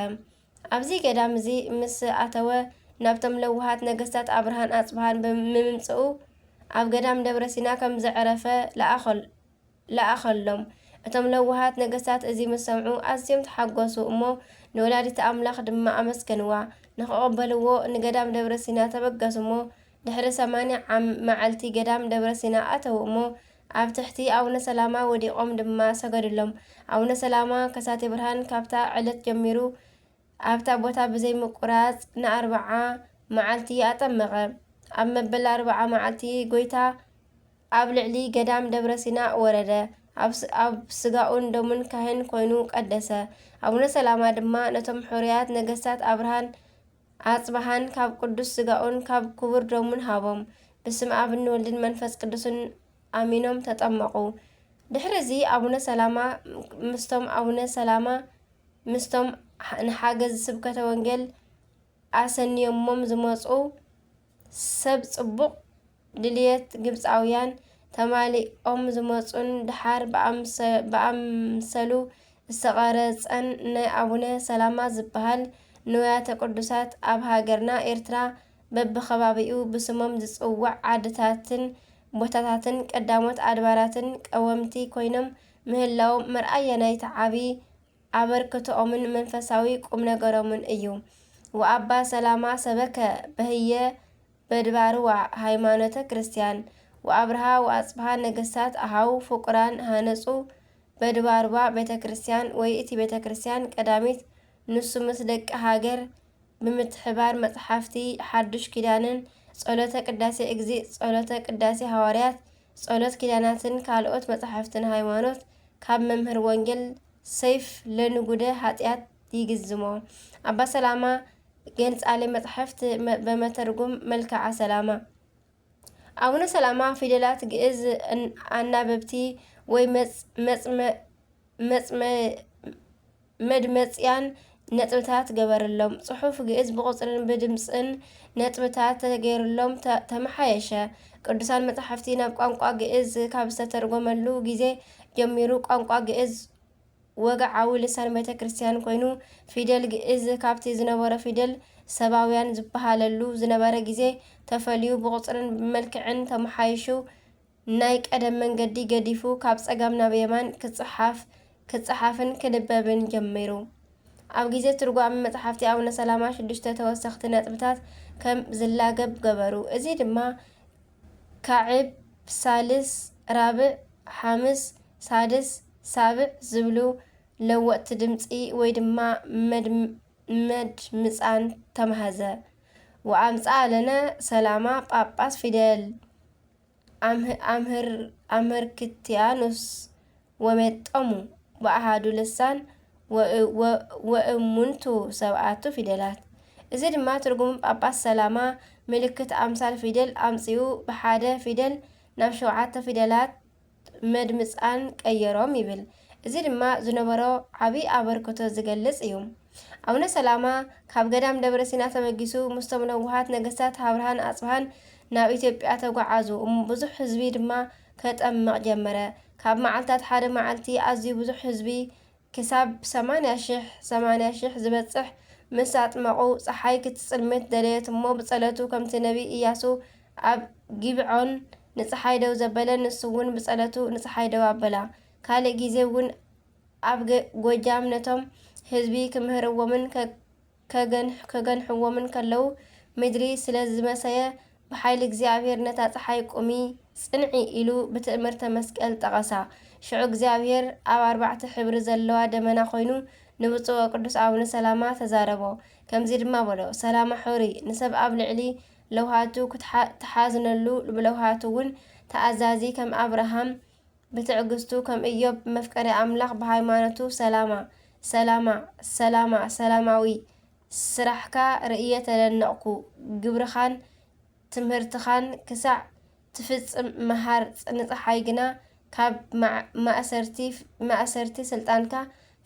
ኣብዚ ገዳም እዚ ምስ ኣተወ ናብቶም ለዋሃት ነገስታት ኣብርሃን ኣጽብሃን ብምምጽኡ ኣብ ገዳም ደብረ ሲና ከም ዘዕረፈ ለኣኸል-፣ ለኣኸሎም። እቶም ለዋሃት ነገስታት እዚ ምስ ሰምዑ ኣዝዮም ተሓጎሱ እሞ ንወላዲተ ኣምላኽ ድማ ኣመስገንዋ። ንኽቕበልዎ ንገዳም ደብረ ሲና ተበገሱ እሞ ድሕሪ ሰማንያ ዓም-፣ መዓልቲ ገዳም ደብረ ሲና ኣተዉ እሞ ኣብ ትሕቲ ኣቡነ ሰላማ ወዲቖም ድማ ሰገዱሎም። ኣቡነ ሰላማ ከሳቴ ብርሃን ካብታ ዕለት ጀሚሩ ኣብታ ቦታ ብዘይ ምቁራጽ ንኣርብዓ መዓልቲ ኣጠመቐ። ኣብ መበል ኣርብዓ መዓልቲ ጎይታ ኣብ ልዕሊ ገዳም ደብረ ሲና ወረደ። ኣብ ስ-፣ ኣብ ስጋኡን ደሙን ካህን ኮይኑ ቀደሰ። ኣቡነ ሰላማ ድማ ነቶም ሕሩያት ነገስታት ኣብርሃን ኣጽብሃን ካብ ቅዱስ ስጋኡን ካብ ክቡር ደሙን ሃቦም። ብስም ኣብን ወልድን መንፈስ ቅዱስን ኣሚኖም ተጠመቑ። ድሕሪ እዚ ኣቡነ ሰላማ ምስቶም ኣቡነ ሰላማ ምስቶም ንሓገዝ ስብከተ ወንጌል ኣሰንዮሞም ዝመጹ ሰብ ጽቡቕ ድልየት ግብጻውያን ተማሊኦም ዝመጹን ድሓር ብኣምሰ-፣ ብኣምሰሉ ዝተቐረጸን ናይ ኣቡነ ሰላማ ዝበሃል ንዋያተ ቅዱሳት ኣብ ሃገርና ኤርትራ በብኸባቢኡ ብስሞም ዝጽዋዕ ዓድታትን ቦታታትን ቀዳሞት ኣድባራትን ቀወምቲ ኮይኖም ምህላዎም መርኣያ ናይቲ ዓቢ ኣበርክቶኦምን መንፈሳዊ ቁም ነገሮምን እዩ። ወአባ ሰላማ ሰበከ በህየ በድባርዋ ሃይማኖተ ክርስቲያን ወአብርሃ ወአጽብሃ ነገስታት አሃው ፍቁራን ሃነጹ በድባርዋ ቤተ ክርስቲያን ወይ እቲ ቤተ ክርስቲያን ቀዳሚት ንሱ ምስ ደቂ ሃገር ብምትሕባር መጽሓፍቲ ሓዱሽ ኪዳንን ጸሎተ ቅዳሴ እግዚእ፣ ጸሎተ ቅዳሴ ሃዋርያት፣ ጸሎት ኪዳናትን ካልኦት መጽሓፍትን ሃይማኖት ካብ መምህር ወንጌል ሰይፍ ለንጉደ ኃጢአት ይግዝሞ። አባ ሰላማ ገንጻሌ መጻሕፍት መ-፣ በመተርጉም መልክዓ ሰላማ። አቡነ ሰላማ ፊደላት ግእዝ እን-፣ አናበብቲ ወይ መጽ-፣ መጽመ-፣ መጽመ-፣ መድመጽያን ነጥብታት ገበርሎም። ጽሑፍ ግእዝ ብቁጽርን ብድምጽን ነጥብታት ተገይርሎም ተ-፣ ተመሓየሸ። ቅዱሳን መጻሕፍቲ ናብ ቋንቋ ግእዝ ካብ ዝተተርጎመሉ ግዜ ጀሚሩ ቋንቋ ግእዝ ወግዓዊ ልሳን ቤተ ክርስቲያን ኮይኑ፣ ፊደል ግእዝ ካብቲ ዝነበሮ ፊደል ሰባውያን ዝበሃለሉ ዝነበረ ግዜ ተፈልዩ፣ ብቁጽርን ብመልክዕን ተመሓይሹ፣ ናይ ቀደም መንገዲ ገዲፉ፣ ካብ ጸጋም ናብ የማን ክጽሓፍ፣ ክጸሓፍን ክንበብን ጀሚሩ። ኣብ ግዜ ትርጓሚ መጽሓፍቲ ኣቡነ ሰላማ ሽዱሽተ ተወሰኽቲ ነጥብታት ከም ዝላገብ ገበሩ። እዚ ድማ ካዕብ፣ ሳልስ፣ ራብዕ፣ ሓምስ፣ ሳድስ፣ ሳብዕ ዝብሉ ለወጥቲ ድምጺ ወይ ድማ መድ-፣ መድምጻን ተማህዘ። ወአምጽአ ለነ ሰላማ ጳጳስ ፊደል ኣምህ-፣ ኣምህር-፣ ኣምህርክትያኑስ ወመጠሙ ብኣሃዱ ልሳን ወእ-፣ ወ-፣ ወእሙንቱ ሰብኣቱ ፊደላት። እዚ ድማ ትርጉሙ ጳጳስ ሰላማ ምልክት ኣምሳል ፊደል ኣምጺኡ ብሓደ ፊደል ናብ ሸውዓተ ፊደላት መድምጻን ቀየሮም ይብል። እዚ ድማ ዝነበሮ ዓቢ ኣበርክቶ ዝገልጽ እዩ። ኣቡነ ሰላማ ካብ ገዳም ደብረ ሲና ተበጊሱ ምስቶም ነውሃት ነገስታት ኣብርሃን ኣጽብሃን ናብ ኢትዮጵያ ተጓዓዙ። እሞ ብዙሕ ህዝቢ ድማ ከጠምቕ ጀመረ። ካብ መዓልታት ሓደ መዓልቲ ኣዝዩ ብዙሕ ህዝቢ ክሳብ ሰማንያ ሽሕ፣ ሰማንያ ሽሕ ዝበጽሕ ምስ ኣጥመቑ፣ ጸሓይ ክትጽልምት ደለየት እሞ ብጸለቱ ከምቲ ነቢ ኢያሱ ኣብ ጊብዖን ንጸሓይ ደው ዘበለ፣ ንሱ እውን ብጸለቱ ንጸሓይ ደው ኣበላ። ካልእ ግዜ እውን ኣብ ገ-፣ ጎጃም ነቶም ህዝቢ ክምህርዎምን ከ-፣ ከገንሕ-፣ ከገንሕዎምን ከለዉ፣ ምድሪ ስለ ዝመሰየ፣ ብሓይሊ እግዚኣብሔር ነታ ጸሓይ ቁሚ፣ ጽንዒ ኢሉ ብትእምርተ መስቀል ጠቐሳ። ሽዑ እግዚኣብሔር ኣብ ኣርባዕተ ሕብሪ ዘለዋ ደመና ኮይኑ ንብፁዕ ወቅዱስ ኣቡነ ሰላማ ተዛረቦ። ከምዚ ድማ በሎ፣ ሰላማ ሑሪ፣ ንሰብ ኣብ ልዕሊ ለውሃቱ ክትሓ-፣ ትሓዝነሉ፣ ብለውሃቱ እውን ተኣዛዚ ከም ኣብርሃም ብትዕግስቱ ከም ኢዮብ መፍቀሪ ኣምላኽ ብሃይማኖቱ ሰላማ፣ ሰላማ፣ ሰላማ፣ ሰላማዊ ስራሕካ ርእየ ተደነቕኩ። ግብርኻን ትምህርትኻን ክሳዕ ትፍጽም መሃር፣ ንጸሓይ ግና ካብ ማዕ-፣ ማእሰርቲ፣ ማእሰርቲ ስልጣንካ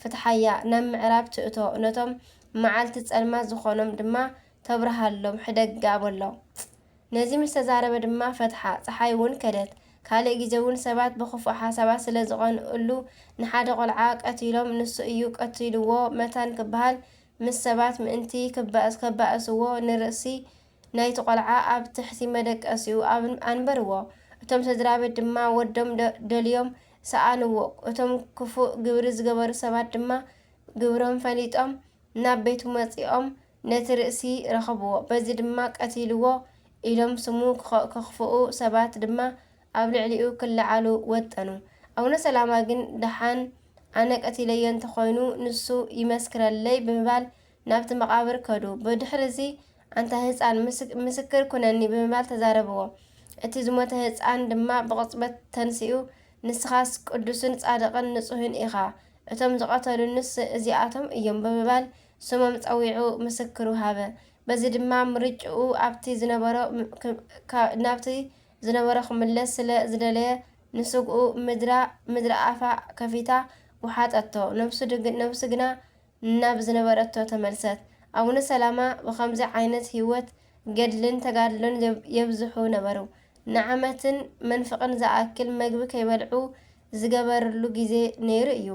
ፍትሓያ፣ ናብ ምዕራብ ትእቶ፣ ነቶም መዓልቲ ጸልማት ዝኾኖም ድማ ተብርሃሎም፣ ሕደጋ በሎ። ነዚ ምስ ተዛረበ ድማ ፈትሓ፣ ጸሓይ እውን ከደት። ካልእ ግዜ እውን ሰባት ብኽፉእ ሓሳባት ስለ ዝቐንእሉ፣ ንሓደ ቈልዓ ቀቲሎም፣ ንሱ እዩ ቀቲልዎ መታን ክበሃል፣ ምስ ሰባት ምእንቲ ክባእስ-፣ ከባእስዎ፣ ንርእሲ ናይቲ ቈልዓ ኣብ ትሕቲ መደቀሲኡ ኣብ-፣ ኣንበርዎ። እቶም ስድራ ቤት ድማ ወዶም ደ-፣ ደልዮም ሰኣንዎ። እቶም ክፉእ ግብሪ ዝገበሩ ሰባት ድማ ግብሮም ፈሊጦም ናብ ቤቱ መጺኦም ነቲ ርእሲ ረኸብዎ። በዚ ድማ ቀቲልዎ ኢሎም ስሙ ክኸ-፣ ከኽፍኡ ሰባት ድማ ኣብ ልዕሊኡ ክለዓሉ ወጠኑ። ኣቡነ ሰላማ ግን፣ "ደሓን ኣነ ቀቲለዮ እንተኾይኑ ንሱ ይመስክረለይ" ብምባል ናብቲ መቓብር ከዱ። ብድሕርዚ፣ "ኣንታ ህጻን፣ ምስክ-፣ ምስክር ኩነኒ" ብምባል ተዛረብዎ። እቲ ዝሞተ ህጻን ድማ ብቕጽበት ተንሲኡ፣ "ንስኻስ ቅዱስን ጻድቕን ንጹህን ኢኻ። እቶም ዝቐተሉንስ እዚኣቶም እዮም" ብምባል ስሞም ጸዊዑ ምስክሩ ሃበ። በዚ ድማ ምርጭኡ ኣብቲ ዝነበሮ ም-፣ ክ-፣ ካ-፣ ናብቲ ዝነበሮ ክምለስ ስለ ዝደለየ፣ ንስግኡ ምድራ፣ ምድሪ ኣፋ ከፊታ ወሓጠቶ። ነብሱ ድግ-፣ ነብሱ ግና ናብ ዝነበረቶ ተመልሰት። ኣቡነ ሰላማ ብኸምዚ ዓይነት ህይወት ገድልን ተጋድሎን የብ-፣ የብዝሑ ነበሩ። ንዓመትን መንፍቕን ዝኣክል መግቢ ከይበልዑ ዝገበርሉ ግዜ ነይሩ እዩ።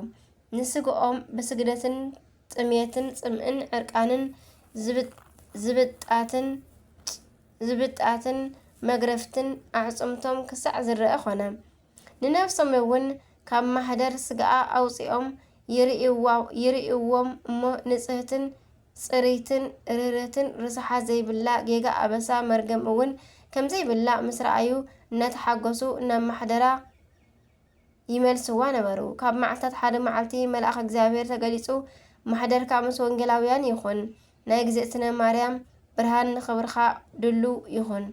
ንስግኦም ብስግደትን ጥሜትን ጽምእን ዕርቃንን ዝብጥ-፣ ዝብጣትን፣ ዝብጣትን መግረፍትን ኣዕጽምቶም ክሳዕ ዝረአ ኾነ። ንነፍሶም እውን ካብ ማሕደር ስጋኣ ኣውጺኦም ይርእይዋ-፣ ይርእይዎም እሞ፣ ንጽህትን ጽርይትን ርህርህትን ርሳሓት ዘይብላ ጌጋ ኣበሳ መርገም እውን ከም ዘይብላ ምስ ረኣዩ እናተሓጎሱ ናብ ማሕደራ ይመልስዋ ነበሩ። ካብ መዓልታት ሓደ መዓልቲ መልኣኽ እግዚኣብሔር ተገሊጹ፣ "ማሕደርካ ምስ ወንጌላውያን ይኹን፣ ናይ እግዝእትነ ማርያም ብርሃን ንኽብርኻ ድሉው ይኹን።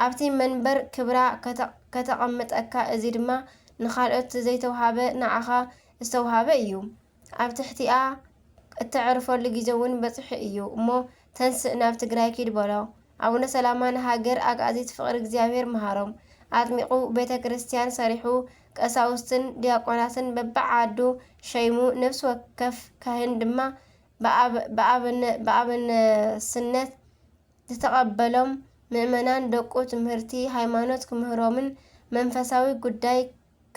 ኣብቲ መንበር ክብራ ከተ-፣ ከተቐምጠካ፣ እዚ ድማ ንኻልኦት ዘይተውሃበ ንዓኻ ዝተውሃበ እዩ። ኣብ ትሕቲኣ እተዕርፈሉ ግዜ እውን በጺሑ እዩ እሞ፣ ተንስእ፣ ናብ ትግራይ ኪድ" በሎ። ኣቡነ ሰላማ ንሃገር ኣግኣዚት ፍቕሪ እግዚኣብሔር መሃሮም። ኣጥሚቑ ቤተ ክርስቲያን ሰሪሑ፣ ቀሳውስትን ዲያቆናትን በብዓዱ ሸይሙ፣ ነፍሲ ወከፍ ካህን ድማ ብኣብ-፣ ብኣበነ-፣ ብኣበነስነት ዝተቐበሎም ምእመናን ደቁ ትምህርቲ ሃይማኖት ክምህሮምን መንፈሳዊ ጉዳይ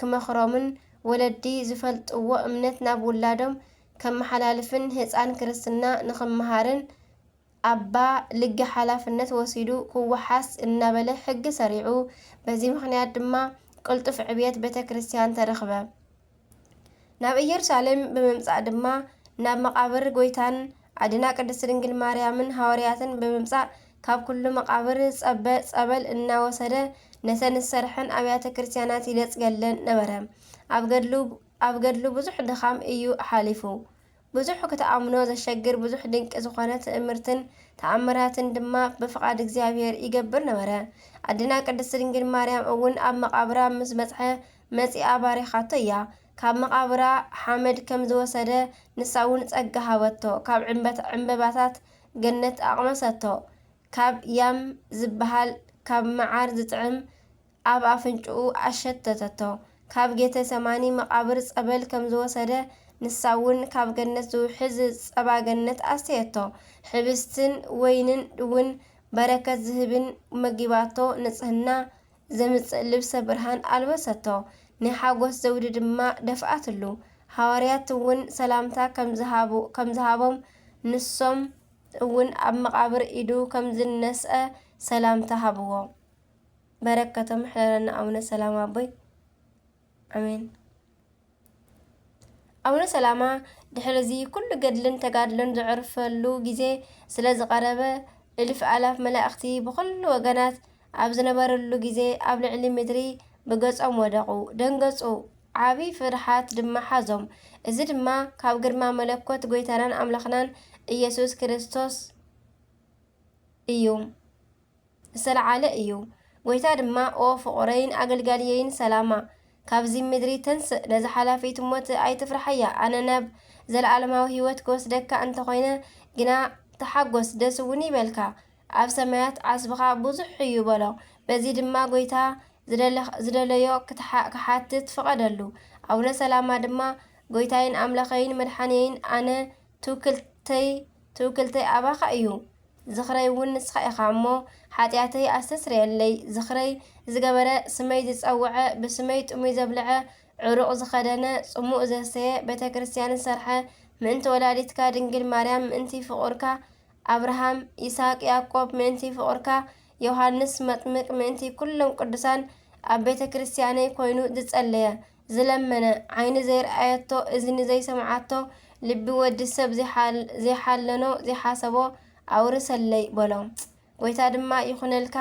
ክመኽሮምን፣ ወለዲ ዝፈልጥዎ እምነት ናብ ውላዶም ከመሓላልፍን ህፃን ክርስትና ንኽመሃርን ኣባ ልገ ሓላፍነት ወሲዱ ክወሓስ እናበለ ሕጊ ሰሪዑ። በዚ ምኽንያት ድማ ቅልጡፍ ዕብየት ቤተ ክርስቲያን ተረኽበ። ናብ ኢየሩሳሌም ብምምጻእ ድማ፣ ናብ መቓብር ጐይታን ኣዴና ቅድስት ድንግል ማርያምን ሃዋርያትን ብምምጻእ፣ ካብ ኩሉ መቓብር ጸበ-፣ ጸበል እናወሰደ ነተን ዝሰርሐን ኣብያተ ክርስቲያናት ይደጽገለን ነበረ። ኣብ ገድሉ፣ ኣብ ገድሉ ብዙሕ ድኻም እዩ ሓሊፉ። ብዙሕ ክትኣምኖ ዘሸግር፣ ብዙሕ ድንቂ ዝኾነ ትእምርትን ተኣምራትን ድማ ብፍቓድ እግዚኣብሔር ይገብር ነበረ። ኣዴና ቅድስት ድንግል ማርያም እውን ኣብ መቓብራ ምስ በጽሐ መጺኣ ባሪኻቶ እያ። ካብ መቓብራ ሓመድ ከም ዝወሰደ፣ ንሳ እውን ጸጋ ሃበቶ። ካብ ዕምበት-፣ ዕምበባታት ገነት ኣቕመሰቶ። ካብ ያም ዝበሃል፣ ካብ መዓር ዝጥዕም ኣብ ኣፍንጭኡ ኣሸተተቶ። ካብ ጌተ ሰማኒ መቓብር ጸበል ከም ዝወሰደ፣ ንሳ እውን ካብ ገነት ዝውሕዝ ጸባ ገነት ኣስተየቶ። ሕብስትን ወይንን እውን በረከት ዝህብን መጊባቶ። ንጽህና ዘምጽእ ልብሰ ብርሃን ኣልበሰቶ፣ ናይ ሓጎስ ዘውዲ ድማ ደፍኣትሉ። ሃዋርያት እውን ሰላምታ ከም ዝሃቡ-፣ ከም ዝሃቦም፣ ንሶም እውን ኣብ መቓብር ኢዱ ከም ዝነስአ ሰላምታ ሃብዎ። በረከቶም ይሕደረና ኣቡነ ሰላማ ኣቦይ። ኣሜን። ኣቡነ ሰላማ ድሕሪ እዚ ኩሉ ገድልን ተጋድሎን ዘዕርፈሉ ግዜ ስለ ዝቐረበ፣ እልፍ ኣላፍ መላእኽቲ ብኹሉ ወገናት ኣብ ዝነበርሉ ግዜ ኣብ ልዕሊ ምድሪ ብገጾም ወደቑ፣ ደንገጹ፣ ዓቢ ፍርሃት ድማ ሓዞም። እዚ ድማ ካብ ግርማ መለኮት ጐይታናን ኣምላኽናን ኢየሱስ ክርስቶስ እዩ። ዝተለዓለ እዩ። ጐይታ ድማ፣ "ኦ ፍቑረይን ኣገልጋልየይን ሰላማ፣ ካብዚ ምድሪ ተንስእ፣ ነዛ ሓላፊት ሞት ኣይትፍርሓያ። ኣነ ናብ ዘለኣለማዊ ህይወት ክወስደካ እንተኾይነ ግና ተሓጎስ፣ ደስ እውን ይበልካ። ኣብ ሰማያት ዓስብኻ ብዙሕ እዩ" በሎ። በዚ ድማ ጐይታ ዝደለ-፣ ዝደለዮ ክትሓ-፣ ክሓትት ፈቐደሉ። ኣቡነ ሰላማ ድማ፣ "ጐይታይን ኣምላኸይን መድሓንየይን፣ ኣነ ትውክልተይ፣ ትውክልተይ ኣባኻ እዩ። ዝኽረይ እውን ንስኻ ኢኻ እሞ፣ ሓጢኣተይ ኣስተስርየለይ። ዝኽረይ ዝገበረ፣ ስመይ ዝጸውዐ፣ ብስመይ ጥሙይ ዘብልዐ፣ ዕሩቕ ዝኸደነ፣ ጽሙእ ዘስተየ፣ ቤተ ክርስቲያን ዝሰርሐ፣ ምእንቲ ወላዲትካ ድንግል ማርያም፣ ምእንቲ ፍቑርካ ኣብርሃም፣ ይስሐቅ፣ ያዕቆብ፣ ምእንቲ ፍቑርካ ዮሃንስ መጥምቅ፣ ምእንቲ ኩሎም ቅዱሳን ኣብ ቤተ ክርስቲያነይ ኮይኑ ዝጸለየ፣ ዝለመነ፣ ዓይኒ ዘይረኣየቶ፣ እዝኒ ዘይሰምዓቶ፣ ልቢ ወዲ ሰብ ዘይሓል-፣ ዘይሓለኖ፣ ዘይሓሰቦ ኣውርሰለይ" በሎ። ጐይታ ድማ፣ "ይኹነልካ፣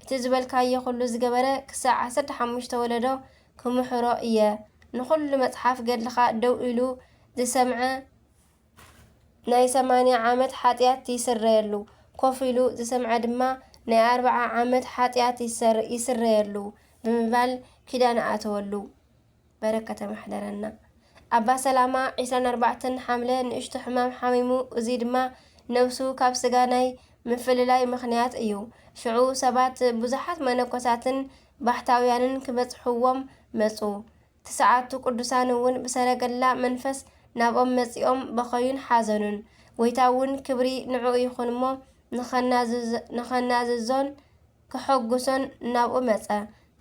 እቲ ዝበልካዮ ኩሉ ዝገበረ ክሳዕ ዓሰርተ ሓሙሽተ ወለዶ ክምሕሮ እየ። ንኹሉ መጽሓፍ ገድልኻ ደው ኢሉ ዝሰምዐ ናይ ሰማንያ ዓመት ሓጢኣት ይስረየሉ፣ ኮፍ ኢሉ ዝሰምዐ ድማ ናይ ኣርብዓ ዓመት ሓጢኣት ይሰር-፣ ይስረየሉ ብምባል ኪዳን ኣተወሉ። በረከተ ማሕደረና። ኣባ ሰላማ ዒስራን ኣርባዕተን ሓምለ ንእሽቶ ሕማም ሓሚሙ፣ እዚ ድማ ነብሱ ካብ ስጋ ናይ ምፍልላይ ምኽንያት እዩ። ሽዑ ሰባት ብዙሓት መነኮሳትን ባሕታውያንን ክበጽሕዎም መጹ። ትስዓቱ ቅዱሳን እውን ብሰረገላ መንፈስ ናብኦም መጺኦም በኸዩን ሓዘኑን። ጎይታ እውን ክብሪ ንዕኡ ይኹን እሞ ንኸናዝዝ-፣ ንኸናዝዞን ከሐጉሶን ናብኡ መጸ።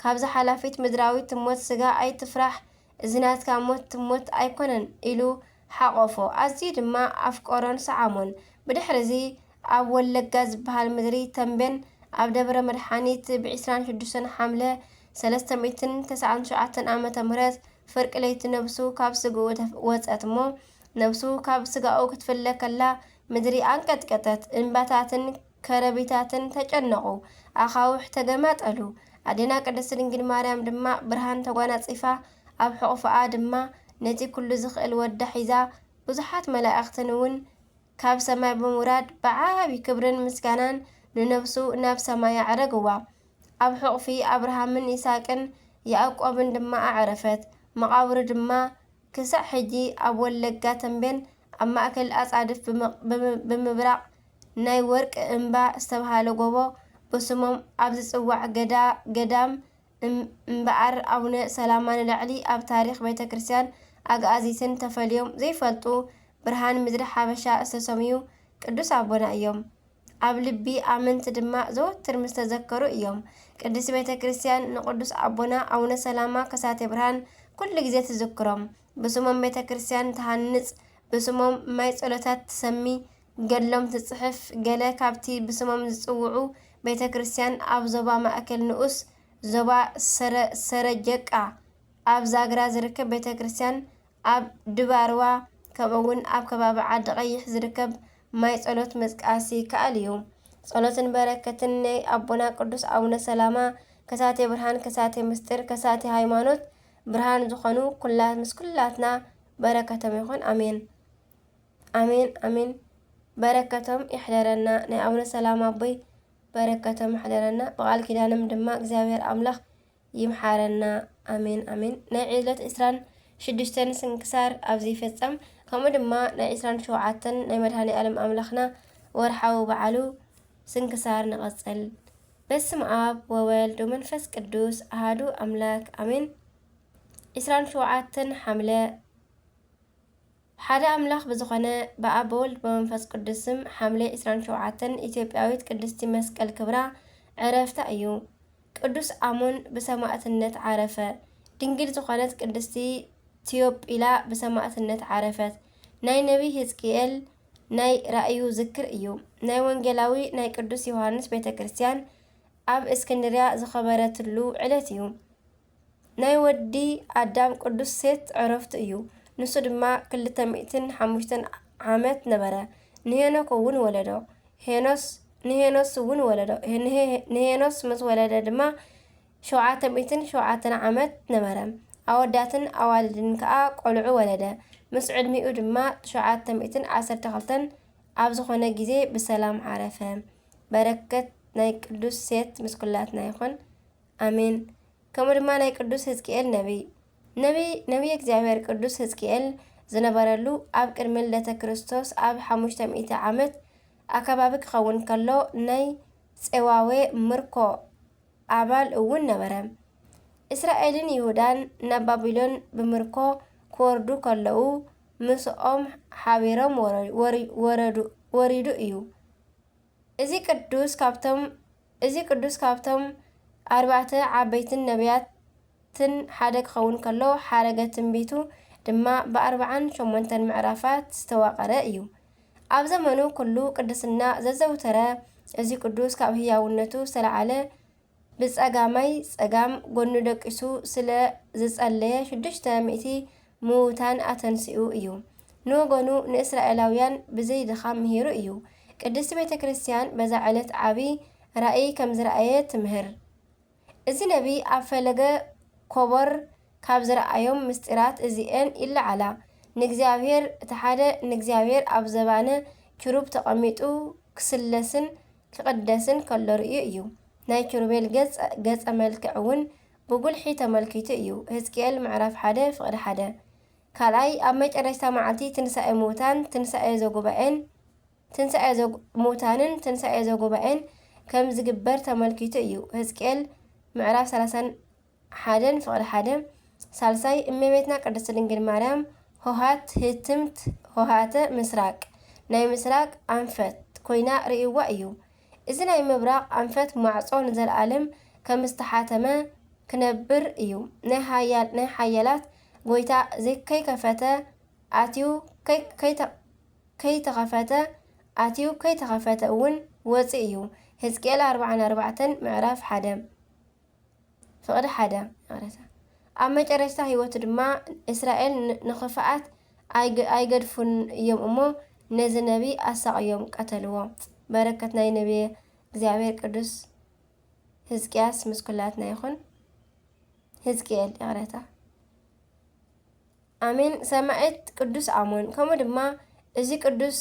ካብዛ ሓላፊት ምድራዊት ትሞት ስጋ ኣይትፍራሕ፣ እዚ ናትካ ሞት ትሞት ኣይኮነን ኢሉ ሓቆፎ። ኣዝዩ ድማ ኣፍቀሮን ሰዓሞን። ብድሕሪ እዚ ኣብ ወለጋ ዝበሃል ምድሪ ተምቤን ኣብ ደብረ መድሓኒት ብ ዕስራን ሽዱሽተን ሓምለ ሰለስተ ሚእትን ተስዓን ሸውዓተን ዓመተ ምህረት ፍርቂ ለይቲ ነብሱ ካብ ስግኡ ተፍ-፣ ወጸት እሞ ነብሱ ካብ ስጋኡ ክትፍለ ከላ ምድሪ ኣንቀጥቀጠት። እምባታትን ከረቢታትን ተጨነቑ፣ ኣኻውሕ ተገማጠሉ። ኣዴና ቅድስት ድንግል ማርያም ድማ ብርሃን ተጓናጺፋ ኣብ ሕቑፍኣ ድማ ነቲ ኩሉ ዝኽእል ወዳ ሒዛ ብዙሓት መላእኽትን እውን ካብ ሰማይ ብምውራድ ብዓቢ ክብርን ምስጋናን ንነብሱ ናብ ሰማይ ኣዕረግዋ። ኣብ ሕቑፊ ኣብርሃምን ይስሐቅን ያዕቆብን ድማ ኣዕረፈት። መቓብሩ ድማ ክሳዕ ሕጂ ኣብ ወለጋ ተምቤን ኣብ ማእከል ኣጻድፍ ብምቕ-፣ ብምብ-፣ ብምብራቕ ናይ ወርቂ እምባ ዝተባህለ ጎቦ ብስሞም ኣብ ዝጽዋዕ ገዳ-፣ ገዳም እም-፣ እምበኣር ኣቡነ ሰላማ ንላዕሊ ኣብ ታሪኽ ቤተ ክርስቲያን ኣግኣዚትን ተፈልዮም ዘይፈልጡ ብርሃን ምድሪ ሓበሻ ዝተሰምዩ ቅዱስ ኣቦና እዮም። ኣብ ልቢ ኣመንቲ ድማ ዘወትር ምስ ተዘከሩ እዮም። ቅድስት ቤተ ክርስቲያን ንቅዱስ ኣቦና ኣቡነ ሰላማ ከሳቴ ብርሃን ኩሉ ግዜ ትዝክሮም። ብስሞም ቤተ ክርስቲያን ትሃንጽ፣ ብስሞም ማይ ጸሎታት ትሰሚ፣ ገድሎም ትጽሕፍ። ገለ ካብቲ ብስሞም ዝጽውዑ ቤተ ክርስቲያን ኣብ ዞባ ማእከል ንኡስ ዞባ ሰረ-፣ ሰረጀቃ ኣብ ዛግራ ዝርከብ ቤተ ክርስቲያን ኣብ ድባርዋ፣ ከምኡ እውን ኣብ ከባቢ ዓዲ ቀይሕ ዝርከብ ማይ ጸሎት ምጥቃስ ይከኣል እዩ። ጸሎትን በረከትን ናይ ኣቦና ቅዱስ ኣቡነ ሰላማ ከሳቴ ብርሃን፣ ከሳቴ ምስጢር፣ ከሳቴ ሃይማኖት ብርሃን ዝኾኑ ኩላ-፣ ምስ ኩላትና በረከቶም ይኹን። ኣሜን፣ ኣሜን፣ ኣሜን። በረከቶም ይሕደረና። ናይ ኣቡነ ሰላማ ኣቦይ በረከቶም ይሕደረና። ብቃል ኪዳኖም ድማ እግዚኣብሔር ኣምላኽ ይምሓረና። ኣሜን፣ ኣሜን። ናይ ዕለት ዕስራን ሽዱሽተን ስንክሳር ኣብዚ ይፍጸም። ከምኡ ድማ ናይ ዕስራን ሸውዓተን ናይ መድኃኔ ዓለም ኣምላኽና ወርሓዊ በዓሉ ስንክሳር ንቐጽል። በስመ ኣብ ወወልድ ወመንፈስ ቅዱስ ኣሃዱ ኣምላክ ኣሜን። ዕስራን ሸውዓተን ሓምለ። ሓደ ኣምላኽ ብዝኾነ ብኣብ ብወልድ ብመንፈስ ቅዱስ ስም ሓምለ ዕስራን ሸውዓተን ኢትዮጵያዊት ቅድስቲ መስቀል ክብራ ዕረፍታ እዩ። ቅዱስ ኣሞን ብሰማእትነት ዓረፈ። ድንግል ዝኾነት ቅድስቲ ቲዮጲላ ብሰማእትነት ዓረፈት። ናይ ነቢይ ሕዝቅኤል ናይ ራእዩ ዝክር እዩ። ናይ ወንጌላዊ ናይ ቅዱስ ዮሃንስ ቤተ ክርስቲያን ኣብ እስክንድርያ ዝኸበረትሉ ዕለት እዩ። ናይ ወዲ ኣዳም ቅዱስ ሴት ዕረፍቱ እዩ። ንሱ ድማ ክልተ ሚእትን ሓሙሽተን ዓመት ነበረ። ንሄኖክ እውን ወለዶ። ሄኖስ፣ ንሄኖስ እውን ወለዶ። ንሄ-፣ ንሄኖስ ምስ ወለደ ድማ ሸውዓተ ሚእትን ሸውዓተን ዓመት ነበረ። ኣወዳትን ኣዋልድን ከኣ ቆልዑ ወለደ። ምስ ዕድሚኡ ድማ ሸውዓተ ሚእትን ዓሰርተ ክልተን ኣብ ዝኾነ ግዜ ብሰላም ዓረፈ። በረከት ናይ ቅዱስ ሴት ምስ ኩላትና ይኹን። ኣሜን። ከምኡ ድማ ናይ ቅዱስ ሕዝቅኤል ነቢይ። ነቢይ፣ ነቢይ እግዚኣብሔር ቅዱስ ሕዝቅኤል ዝነበረሉ ኣብ ቅድሚ ልደተ ክርስቶስ ኣብ ሓሙሽተ ሚእቲ ዓመት ኣከባቢ ክኸውን ከሎ ናይ ጼዋዌ ምርኮ ኣባል እውን ነበረ። እስራኤልን ይሁዳን ናብ ባቢሎን ብምርኮ ክወርዱ ከለዉ ምስኦም ሓቢሮም ወረ-፣ ወሪ-፣ ወረዱ-፣ ወሪዱ እዩ። እዚ ቅዱስ ካብቶም፣ እዚ ቅዱስ ካብቶም ኣርባዕተ ዓበይትን ነቢያትን ሓደ ክኸውን ከሎ፣ ሓረገ ትንቢቱ ድማ ብኣርብዓን ሸሞንተን ምዕራፋት ዝተዋቐረ እዩ። ኣብ ዘመኑ ኩሉ ቅድስና ዘዘውተረ እዚ ቅዱስ ካብ ህያውነቱ ዝተለዓለ ብጸጋማይ ጸጋም ጎኑ ደቂሱ ስለ ዝጸለየ ሽዱሽተ ሚእቲ ምዉታን ኣተንሲኡ እዩ። ንወገኑ ንእስራኤላውያን ብዘይ ድኻም ምሂሩ እዩ። ቅድስቲ ቤተ ክርስቲያን በዛ ዕለት ዓቢ ራእይ ከም ዝረኣየ ትምህር። እዚ ነቢይ ኣብ ፈለገ ኮቦር ካብ ዝረኣዮም ምስጢራት እዚኤን ይለዓላ። ንእግዚኣብሔር፣ እቲ ሓደ ንእግዚኣብሔር ኣብ ዘባነ ኪሩብ ተቐሚጡ ክስለስን ክቕደስን ከሎ ርእዩ እዩ። ናይ ኪሩቤል ገጽ፣ ገጸ መልክዕ እውን ብጉልሒ ተመልኪቱ እዩ። ሕዝቅኤል ምዕራፍ ሓደ ፍቕዲ ሓደ። ካልኣይ፣ ኣብ መጨረሽታ መዓልቲ ትንሳኤ ምውታን፣ ትንሳኤ ዘጉባኤን፣ ትንሳኤ ዘጉ-፣ ምውታንን ትንሳኤ ዘጉባኤን ከም ዝግበር ተመልኪቱ እዩ። ሕዝቅኤል ምዕራፍ ሰላሳን ሓደን ፍቕዲ ሓደ። ሳልሳይ፣ እመቤትና ቅድስት ድንግል ማርያም ሆሃት ህትምት ሆሃተ ምስራቅ፣ ናይ ምስራቅ ኣንፈት ኮይና ርእይዋ እዩ። እዚ ናይ ምብራቕ ኣንፈት ማዕጾ ንዘለኣለም ከም ዝተሓተመ ክነብር እዩ። ናይ ሓያል-፣ ናይ ሓያላት ጎይታ ዘይከይከፈተ ኣትዩ፣ ከይ-፣ ከይተ-፣ ከይተኸፈተ ኣትዩ፣ ከይተኸፈተ እውን ወፂእ እዩ። ሕዝቅኤል ኣርባዓን ኣርባዕተን ምዕራፍ ሓደ ፍቕዲ ሓደ። ይቕረታ። ኣብ መጨረሽታ ህይወቱ ድማ እስራኤል ን-፣ ንኽፍኣት ኣይገ-፣ ኣይገድፉን እዮም እሞ ነዚ ነቢይ ኣሳቕዮም ቀተልዎ። በረከት ናይ ነቢየ እግዚኣብሔር ቅዱስ ሕዝቅያስ ምስ ኩላትና ይኹን። ሕዝቅኤል፣ ይቕረታ። ኣሜን። ሰማዕት ቅዱስ ኣሞን፣ ከምኡ ድማ እዚ ቅዱስ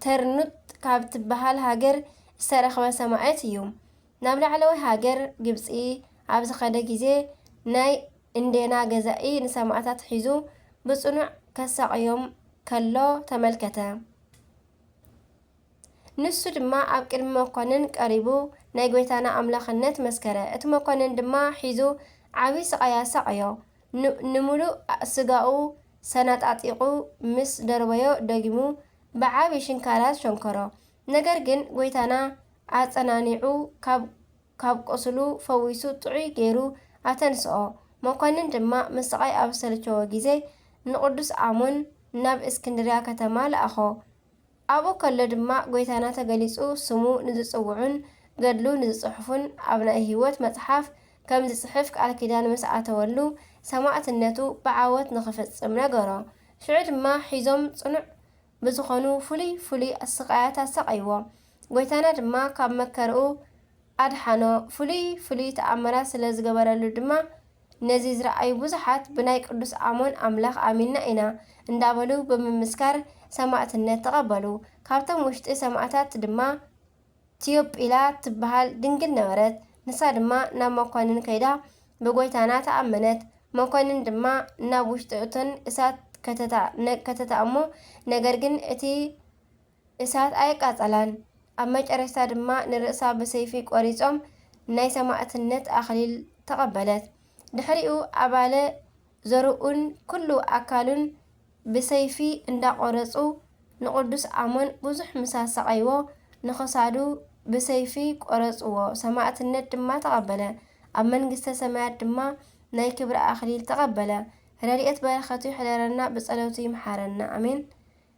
ተርኑጥ ካብ ትበሃል ሃገር ዝተረኽበ ሰማዕት እዩ። ናብ ላዕለዋይ ሃገር ግብጺ ኣብ ዝኸደ ግዜ ናይ እንዴና ገዛኢ ንሰማዕታት ሒዙ ብጽኑዕ ከሳቕዮም ከሎ ተመልከተ። ንሱ ድማ ኣብ ቅድሚ መኮንን ቀሪቡ ናይ ጐይታና ኣምላኽነት መስከረ። እቲ መኮንን ድማ ሒዙ ዓቢ ስቓይ ኣሳቐዮ። ን-፣ ንምሉእ ስጋኡ ሰናጣጢቑ ምስ ደርበዮ ደጊሙ ብዓቢ ሽንካራት ሸንከሮ። ነገር ግን ጐይታና ኣጸናኒዑ ካብ፣ ካብ ቁስሉ ፈዊሱ ጥዑይ ገይሩ ኣተንስኦ። መኮንን ድማ ምስቓይ ኣብ ዝተሰልቸወ ግዜ ንቅዱስ ኣሞን ናብ እስክንድርያ ከተማ ለኣኾ። ኣብኡ ከሎ ድማ ጐይታና ተገሊጹ ስሙ ንዝጽውዑን ገድሉ ንዝጽሕፉን ኣብ ናይ ህይወት መጽሓፍ ከም ዝጽሕፍ ቃል ኪዳን ምስ ኣተወሉ ሰማዕትነቱ ብዓወት ንኽፍጽም ነገሮ። ሽዑ ድማ ሒዞም ጽኑዕ ብዝኾኑ ፍሉይ ፍሉይ ስቓያት ኣሳቐይዎ። ጐይታና ድማ ካብ መከርኡ ኣድሓኖ። ፍሉይ ፍሉይ ተኣምራት ስለ ዝገበረሉ ድማ ነዚ ዝረኣዩ ብዙሓት ብናይ ቅዱስ ኣሞን ኣምላኽ ኣሚንና ኢና እንዳበሉ ብምምስካር ሰማዕትነት ተቐበሉ። ካብቶም ውሽጢ ሰማዕታት ድማ ቲዮጲላ ትበሃል ድንግል ነበረት። ንሳ ድማ ናብ መኮንን ከይዳ ብጎይታና ተኣመነት። መኮንን ድማ ናብ ውሽጢ እቶን እሳት ከተታ-፣ ነ-፣ ከተታ እሞ፣ ነገር ግን እቲ እሳት ኣየቃጸላን። ኣብ መጨረሽታ ድማ ንርእሳ ብሰይፊ ቆሪጾም ናይ ሰማዕትነት ኣኽሊል ተቐበለት። ድሕሪኡ ኣባለ ዘርኡን ኩሉ ኣካሉን ብሰይፊ እንዳቆረጹ ንቅዱስ ኣሞን ብዙሕ ምስ ኣሳቐይዎ ንኽሳዱ ብሰይፊ ቆረጽዎ፣ ሰማዕትነት ድማ ተቐበለ። ኣብ መንግስተ ሰማያት ድማ ናይ ክብሪ ኣኽሊል ተቐበለ። ረድኤት በረኸቱ ይሕደረና፣ ብጸሎቱ ይምሓረና። ኣሜን።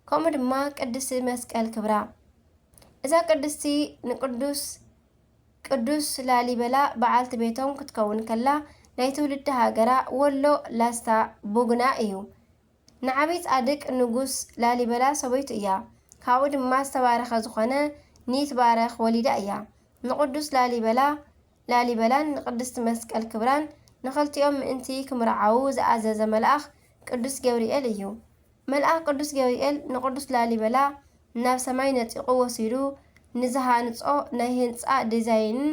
ከምኡ ድማ ቅድስቲ መስቀል ክብራ። እዛ ቅድስቲ ንቅዱስ፣ ቅዱስ ላሊበላ በዓልቲ ቤቶም ክትከውን ከላ፣ ናይ ትውልዲ ሃገራ ወሎ ላስታ ቡግና እዩ። ንዓቢ ጻድቅ ንጉስ ላሊበላ ሰበይቱ እያ። ካብኡ ድማ ዝተባረኸ ዝኾነ ንይትባረኽ ወሊዳ እያ። ንቅዱስ ላሊበላ፣ ላሊበላን ንቅድስቲ መስቀል ክብራን ንኽልቲኦም ምእንቲ ክምርዓዉ ዝኣዘዘ መልኣኽ ቅዱስ ገብርኤል እዩ። መልኣኽ ቅዱስ ገብርኤል ንቅዱስ ላሊበላ ናብ ሰማይ ነጢቑ ወሲዱ ንዝሃንጾ ናይ ህንጻ ዲዛይንን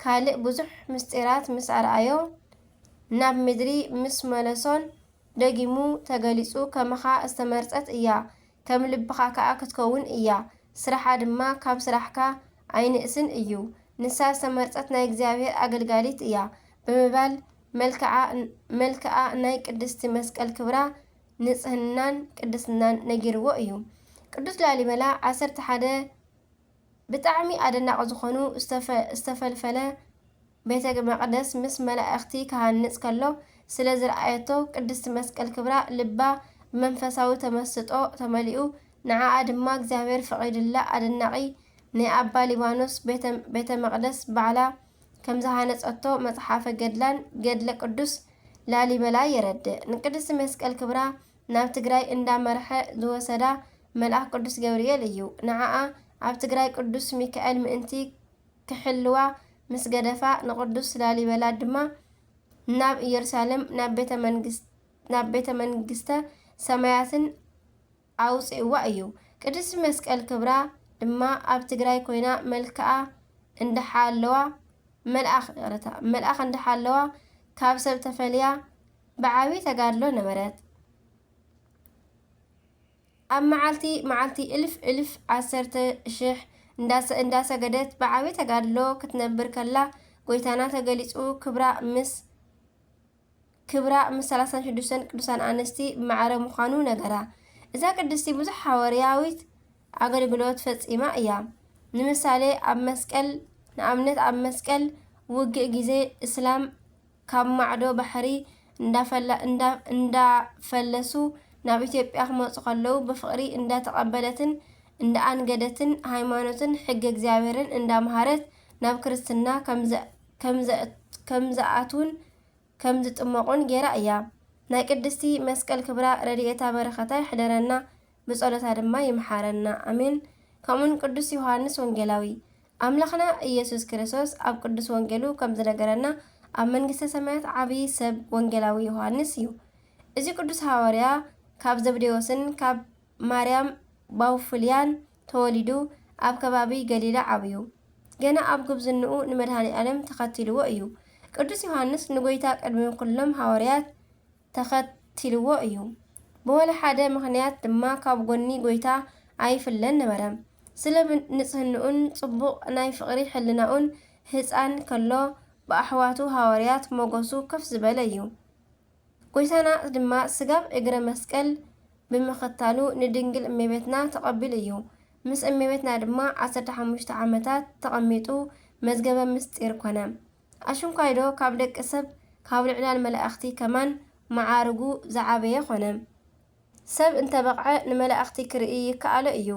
ካልእ ብዙሕ ምስጢራት ምስ ኣርኣዮ፣ ናብ ምድሪ ምስ መለሶን ደጊሙ ተገሊጹ፣ ከማኻ ዝተመርጸት እያ፣ ከም ልብኻ ከኣ ክትከውን እያ፣ ስራሓ ድማ ካብ ስራሕካ ኣይንእስን እዩ፣ ንሳ ዝተመርጸት ናይ እግዚኣብሔር ኣገልጋሊት እያ ብምባል፣ መልክዓ፣ መልክዓ ናይ ቅድስቲ መስቀል ክብራ፣ ንጽህናን ቅድስናን ነጊርዎ እዩ። ቅዱስ ላሊበላ ዓሰርተ ሓደ ብጣዕሚ ኣደናቂ ዝኾኑ ዝተፈ-፣ ዝተፈልፈለ ቤተ መቕደስ ምስ መላእኽቲ ክሃንጽ ከሎ ስለ ዝረኣየቶ፣ ቅድስቲ መስቀል ክብራ ልባ ብመንፈሳዊ ተመስጦ ተመሊኡ፣ ንዓኣ ድማ እግዚኣብሔር ፈቒዱላ። ኣደናቂ ናይ ኣባ ሊባኖስ ቤተ፣ ቤተ መቕደስ ባዕላ ከም ዝሃነጸቶ መጽሓፈ ገድላን ገድለ ቅዱስ ላሊበላ የረድእ። ንቅድስቲ መስቀል ክብራ ናብ ትግራይ እንዳመርሐ ዝወሰዳ መልኣኽ ቅዱስ ገብርኤል እዩ። ንዓኣ ኣብ ትግራይ ቅዱስ ሚካኤል ምእንቲ ክሕልዋ ምስ ገደፋ፣ ንቅዱስ ላሊበላ ድማ ናብ ኢየሩሳሌም ናብ ቤተ መንግስት-፣ ናብ ቤተ መንግስተ ሰማያትን ኣውፅእዋ እዩ። ቅድስቲ መስቀል ክብራ ድማ ኣብ ትግራይ ኮይና መልክዓ እንዳሓለዋ፣ መልኣኽ፣ ይቕረታ፣ መልኣኽ እንዳሓለዋ ካብ ሰብ ተፈልያ ብዓብዪ ተጋድሎ ነበረት። ኣብ መዓልቲ መዓልቲ እልፍ እልፍ ዓሰርተ ሽሕ እንዳሰ-፣ እንዳሰገደት ብዓብዪ ተጋድሎ ክትነብር ከላ፣ ጎይታና ተገሊጹ ክብራ ምስ፣ ክብራ ምስ ሰላሳን ሽዱሽተን ቅዱሳን ኣንስቲ ብማዕረ ምዃኑ ነገራ። እዛ ቅድስቲ ብዙሕ ሃዋርያዊት ኣገልግሎት ፈጺማ እያ። ንምሳሌ፣ ኣብ መስቀል፣ ንኣብነት፣ ኣብ መስቀል ውግእ ግዜ፣ እስላም ካብ ማዕዶ ባሕሪ እንዳፈላ-፣ እንዳ-፣ እንዳፈለሱ ናብ ኢትዮጵያ ክመጹ ከለዉ፣ ብፍቕሪ እንዳተቐበለትን እንዳኣንገደትን፣ ሃይማኖትን ሕገ እግዚኣብሔርን እንዳምሃረት ናብ ክርስትና ከም ዘ-፣ ከም ዘ-፣ ከም ዝኣትዉን ከም ዝጥመቑን ገይራ እያ። ናይ ቅድስቲ መስቀል ክብራ፣ ረድኤታ፣ በረኸታ ይሕደረና፣ ብጸሎታ ድማ ይምሓረና። ኣሜን። ከምኡውን ቅዱስ ዮሃንስ ወንጌላዊ። ኣምላኽና ኢየሱስ ክርስቶስ ኣብ ቅዱስ ወንጌሉ ከም ዝነገረና፣ ኣብ መንግስተ ሰማያት ዓብዪ ሰብ ወንጌላዊ ዮሃንስ እዩ። እዚ ቅዱስ ሃዋርያ ካብ ዘብዴዎስን ካብ ማርያም ባውፍልያን ተወሊዱ፣ ኣብ ከባቢ ገሊላ ዓብዩ። ገና ኣብ ጉብዝንኡ ንመድኃኔ ዓለም ተኸቲልዎ እዩ። ቅዱስ ዮሃንስ ንጎይታ ቅድሚ ኩሎም ሃዋርያት ተኸቲልዎ እዩ። ብወላ ሓደ ምኽንያት ድማ ካብ ጎኒ ጎይታ ኣይፍለን ነበረ። ስለ ብ-፣ ንጽህንኡን ጽቡቕ ናይ ፍቕሪ ሕልናኡን ህጻን ከሎ ብኣሕዋቱ ሃዋርያት ሞገሱ ከፍ ዝበለ እዩ። ጎይታና ድማ ስጋብ እግረ መስቀል ብምኽታሉ ንድንግል እመቤትና ተቐቢሉ እዩ። ምስ እመቤትና ድማ ዓሰርተ ሓሙሽተ ዓመታት ተቐሚጡ መዝገበ ምስጢር ኮነ። ኣሽንኳይዶ ካብ ደቂ ሰብ ካብ ልዑላን መላእኽቲ ከማን መዓርጉ ዝዓበየ ኮነ። ሰብ እንተበቕዐ ንመላእኽቲ ክርኢ ይከኣሎ እዩ።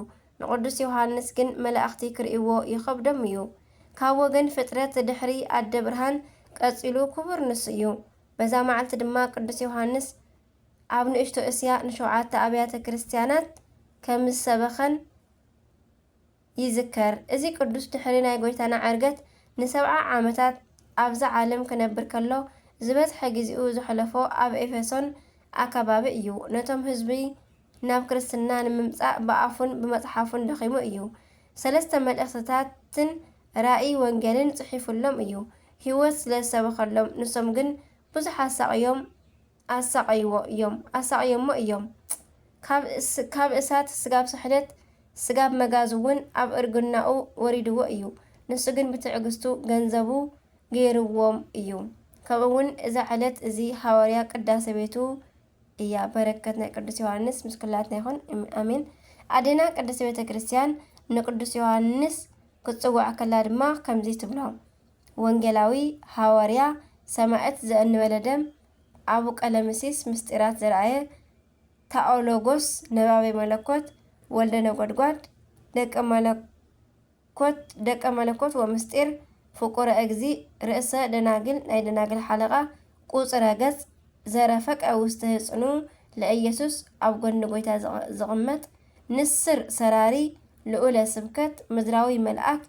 ንቅዱስ ዮሃንስ ግን መላእኽቲ ክርእይዎ ይኸብዶም እዩ። ካብ ወገን ፍጥረት ድሕሪ ኣደ ብርሃን ቀጺሉ ክቡር ንሱ እዩ። በዛ መዓልቲ ድማ ቅዱስ ዮሃንስ ኣብ ንእሽቶ እስያ ንሸውዓተ ኣብያተ ክርስቲያናት ከም ዝሰበኸን ይዝከር። እዚ ቅዱስ ድሕሪ ናይ ጎይታና ዕርገት ንሰብዓ ዓመታት ኣብዛ ዓለም ክነብር ከሎ፣ ዝበዝሐ ግዜኡ ዘሕለፎ ኣብ ኤፌሶን ኣከባቢ እዩ። ነቶም ህዝቢ ናብ ክርስትና ንምምጻእ ብኣፉን ብመጽሓፉን ደኺሙ እዩ። ሰለስተ መልእኽትታትን ራእይ ወንጌልን ጽሒፉሎም እዩ። ህይወት ስለ ዝሰበኸሎም፣ ንሶም ግን ብዙሕ ኣሳቕዮም፣ ኣሳቐይዎ እዮም፣ ኣሳቕዮሞ እዮም። ካብ እስ-፣ ካብ እሳት ስጋብ ስሕለት፣ ስጋብ መጋዝ እውን ኣብ እርግናኡ ወሪድዎ እዩ። ንሱ ግን ብትዕግስቱ ገንዘቡ ገይርዎም እዩ። ከምኡ እውን እዛ ዕለት እዚ ሃዋርያ ቅዳሴ ቤቱ እያ። በረከት ናይ ቅዱስ ዮሃንስ ምስ ኩላትና ይኹን። እም-፣ ኣሜን። ኣዴና ቅድስት ቤተ ክርስቲያን ንቅዱስ ዮሃንስ ክትጽውዖ ከላ ድማ ከምዚ ትብሎ፣ ወንጌላዊ፣ ሃዋርያ፣ ሰማዕት፣ ዘእንበለ ደም፣ ኣቡ ቀለምሲስ፣ ምስጢራት ዘርኣየ፣ ታኦሎጎስ፣ ነባቤ መለኮት፣ ወልደ ነጎድጓድ፣ ደቀ መለኮት፣ ደቀ መለኮት ወምስጢር፣ ፍቁረ እግዚእ፣ ርእሰ ደናግል፣ ናይ ደናግል ሓለቓ፣ ቁጽረ ገጽ፣ ዘረፈቀ ውስተ ህጽኑ ለኢየሱስ፣ ኣብ ጎኒ ጎይታ ዝቕ-፣ ዝቕመጥ፣ ንስር ሰራሪ፣ ልኡለ ስብከት፣ ምድራዊ መልኣክ፣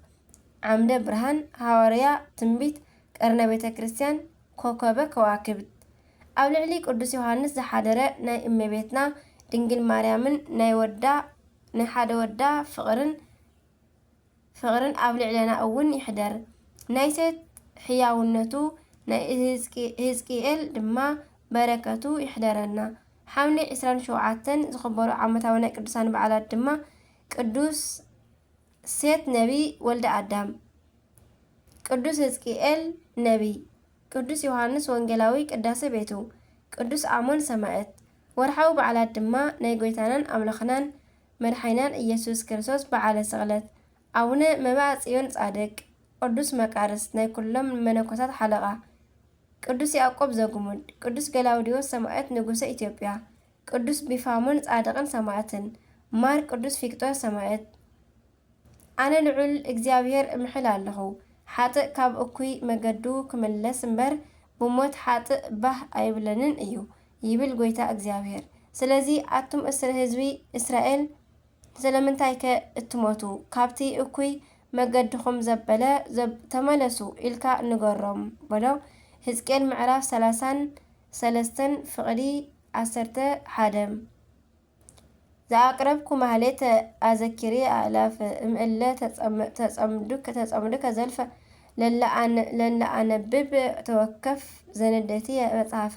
ዓምደ ብርሃን፣ ሃዋርያ፣ ትንቢት፣ ቀርነ ቤተ ክርስቲያን፣ ኮከበ ከዋክብት። ኣብ ልዕሊ ቅዱስ ዮሃንስ ዝሓደረ ናይ እመቤትና ድንግል ማርያምን ናይ ወዳ፣ ናይ ሓደ ወዳ ፍቕርን፣ ፍቕርን ኣብ ልዕለና እውን ይሕደር። ናይ ሴት ሕያውነቱ፣ ናይ ህዝቂ-፣ ህዝቅኤል ድማ በረከቱ ይሕደረና። ሓምሌ ዕስራን ሸውዓተን ዝኽበሩ ዓመታዊ ናይ ቅዱሳን በዓላት ድማ ቅዱስ ሴት ነቢይ ወልደ ኣዳም፣ ቅዱስ ህዝቅኤል ነቢይ፣ ቅዱስ ዮሃንስ ወንጌላዊ ቅዳሴ ቤቱ፣ ቅዱስ ኣሞን ሰማዕት። ወርሓዊ በዓላት ድማ ናይ ጎይታናን ኣምላኽናን መድሓኒናን ኢየሱስ ክርስቶስ በዓለ ስቕለት፣ ኣቡነ መብዓ ጽዮን ጻድቅ፣ ቅዱስ መቃርስ ናይ ኩሎም መነኮሳት ሓለቓ፣ ቅዱስ ያዕቆብ ዘጉሙድ፣ ቅዱስ ገላውዲዮስ ሰማዕት ንጉሰ ኢትዮጵያ፣ ቅዱስ ቢፋሞን ጻድቕን ሰማዕትን፣ ማር ቅዱስ ፊቅጦር ሰማዕት። ኣነ ልዑል እግዚኣብሔር እምሕል ኣለኹ፣ ሓጥእ ካብ እኩይ መገዱ ክምለስ እምበር፣ ብሞት ሓጥእ ባህ ኣይብለንን እዩ፣ ይብል ጐይታ እግዚኣብሔር። ስለዚ ኣቱም እስር ህዝቢ እስራኤል፣ ስለምንታይከ እትሞቱ? ካብቲ እኩይ መገድኹም ዘበለ ዘብ-፣ ተመለሱ ኢልካ ንገሮም በሎ። ሕዝቅኤል ምዕራፍ ሰላሳን ሰለስተን ፍቕዲ ዓሰርተ ሓደ። ዘኣቅረብኩ ማህሌት ኣዘኪሪ ኣእላፍ እምእለ ተጸም-፣ ተጸምዱክ-፣ ተጸምዱከ ዘልፈ ለለኣነ-፣ ለለኣነብብ ተወከፍ ዘንደቲ መጽሓፈ።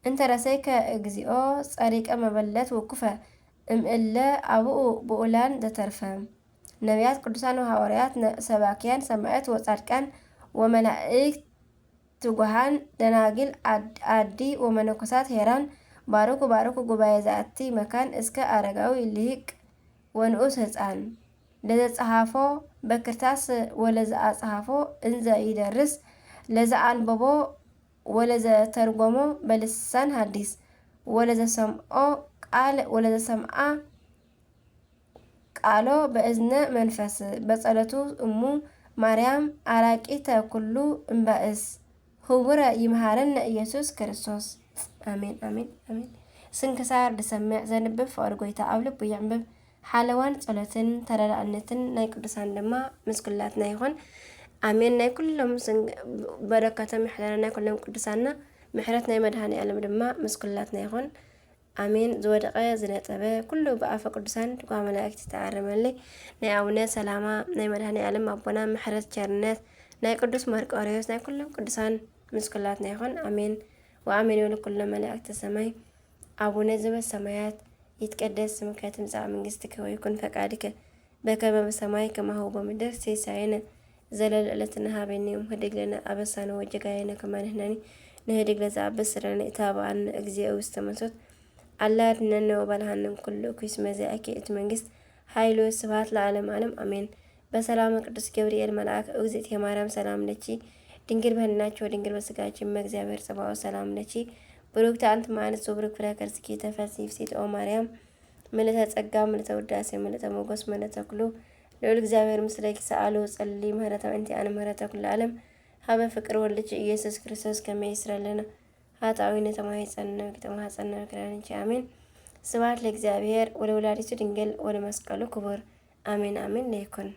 እንተ ረሰይከ እግዚኦ ጸሪቀ መበለት ውኩፈ እምእለ ኣብኡ ብኡላን ዘተርፈ። ነቢያት፣ ቅዱሳን ወሃዋርያት፣ ነ-፣ ሰባክያን፣ ሰማዕት ወጻድቃን ወመላእክት ትጉሃን፣ ደናግል፣ ዓድ-፣ ዓዲ ወመነኮሳት ሄራን፣ ባርኩ፣ ባርኩ ጉባኤ ዛቲ መካን እስከ ኣረጋዊ ልሂቅ ወንኡስ ህፃን። ለዘጸሓፎ በክርታስ ወለዘኣጸሓፎ እንዘ ይደርስ፣ ለዘኣንበቦ ወለዘተርጎሞ በልሳን ሐዲስ፣ ወለዘሰምዖ ቃል ወለዘሰምዓ ቃሎ በእዝነ መንፈስ፣ በጸሎቱ እሙ ማርያም ኣራቂተ ኩሉ እምባእስ። ህቡረ ይምሃረነ ኢየሱስ ክርስቶስ። ኣሜን፣ ኣሜን፣ ኣሜን። ስንክሳር ዝሰምዕ ዘንብብ ፍቕሪ ጎይታ ኣብ ልቡ የዕንብብ። ሓለዋን ጸሎትን ተረዳእነትን ናይ ቅዱሳን ድማ ምስ ኩላትና ይኹን። ኣሜን። ናይ ኩሎም ስን-፣ በረከቶም ይሕደረ ናይ ኩሎም ቅዱሳንና፣ ምሕረት ናይ መድኃኔ ዓለም ድማ ምስ ኩላትና ይኹን። ኣሜን። ዝወደቐ ዝነጠበ ኩሉ ብኣፈ ቅዱሳን ትጓ መላእክት ተኣረመለይ። ናይ ኣቡነ ሰላማ፣ ናይ መድኃኔ ዓለም ኣቦና ምሕረት ቸርነት፣ ናይ ቅዱስ መርቆሬዎስ፣ ናይ ኩሎም ቅዱሳን ምስ ኩላትና ይኹን። ኣሜን። ወኣሜን ይበሉ ኩሎም መላእክተ ሰማይ። ኣቡነ ዘበሰማያት ይትቀደስ ስምከ ትምጻእ መንግስትከ ወይኩን ፈቃድከ በከመ በሰማይ ከማሁ በምድር። ሲሳየነ ዘለለ ዕለትነ ሀበነ ዮም ህድግ ለነ አበሳነ ወጌጋየነ ከመ ንሕነኒ ንህድግ ለዘአበሰ ለነ ኢታብአነ እግዚኦ ውስተ መንሱት አላ አድነነ ወባልሃነ እምኩሉ እኩይ እስመ ዚአኪ እቲ መንግስት ኃይል ወስብሐት ለዓለመ ዓለም አሜን። በሰላመ ቅዱስ ገብርኤል መልአክ እግዝእትየ ማርያም ሰላም ለኪ ድንግል በህሊናኪ ወድንግል በስጋኪ እመ እግዚአብሔር ጸባኦት ሰላም ለኪ ብሩክቲ አንቲ እም አንስት ወብሩክ ፍሬ ከርስኪ ተፈሲ ፍሲት ኦ ማርያም ምልእተ ጸጋ ምልእተ ውዳሴ ምልእተ ሞገስ ምልእተ ኩሉ ልዑል እግዚኣብሔር ምስሌኪ ሰአሉ ጸሊ ምህረተ እንቲአነ ምህረተ ኩሉ ዓለም ሀበ ፍቅር ወልድኪ ኢየሱስ ክርስቶስ ከመ ይስረለነ ኃጣዊ ነተማሂፀነ ግጥማ ሐፀነ ክዳንኪ አሜን። ስብሐት ለእግዚአብሔር ወለወላዲቱ ድንግል ወለመስቀሉ ክቡር አሜን አሜን ለይኩን።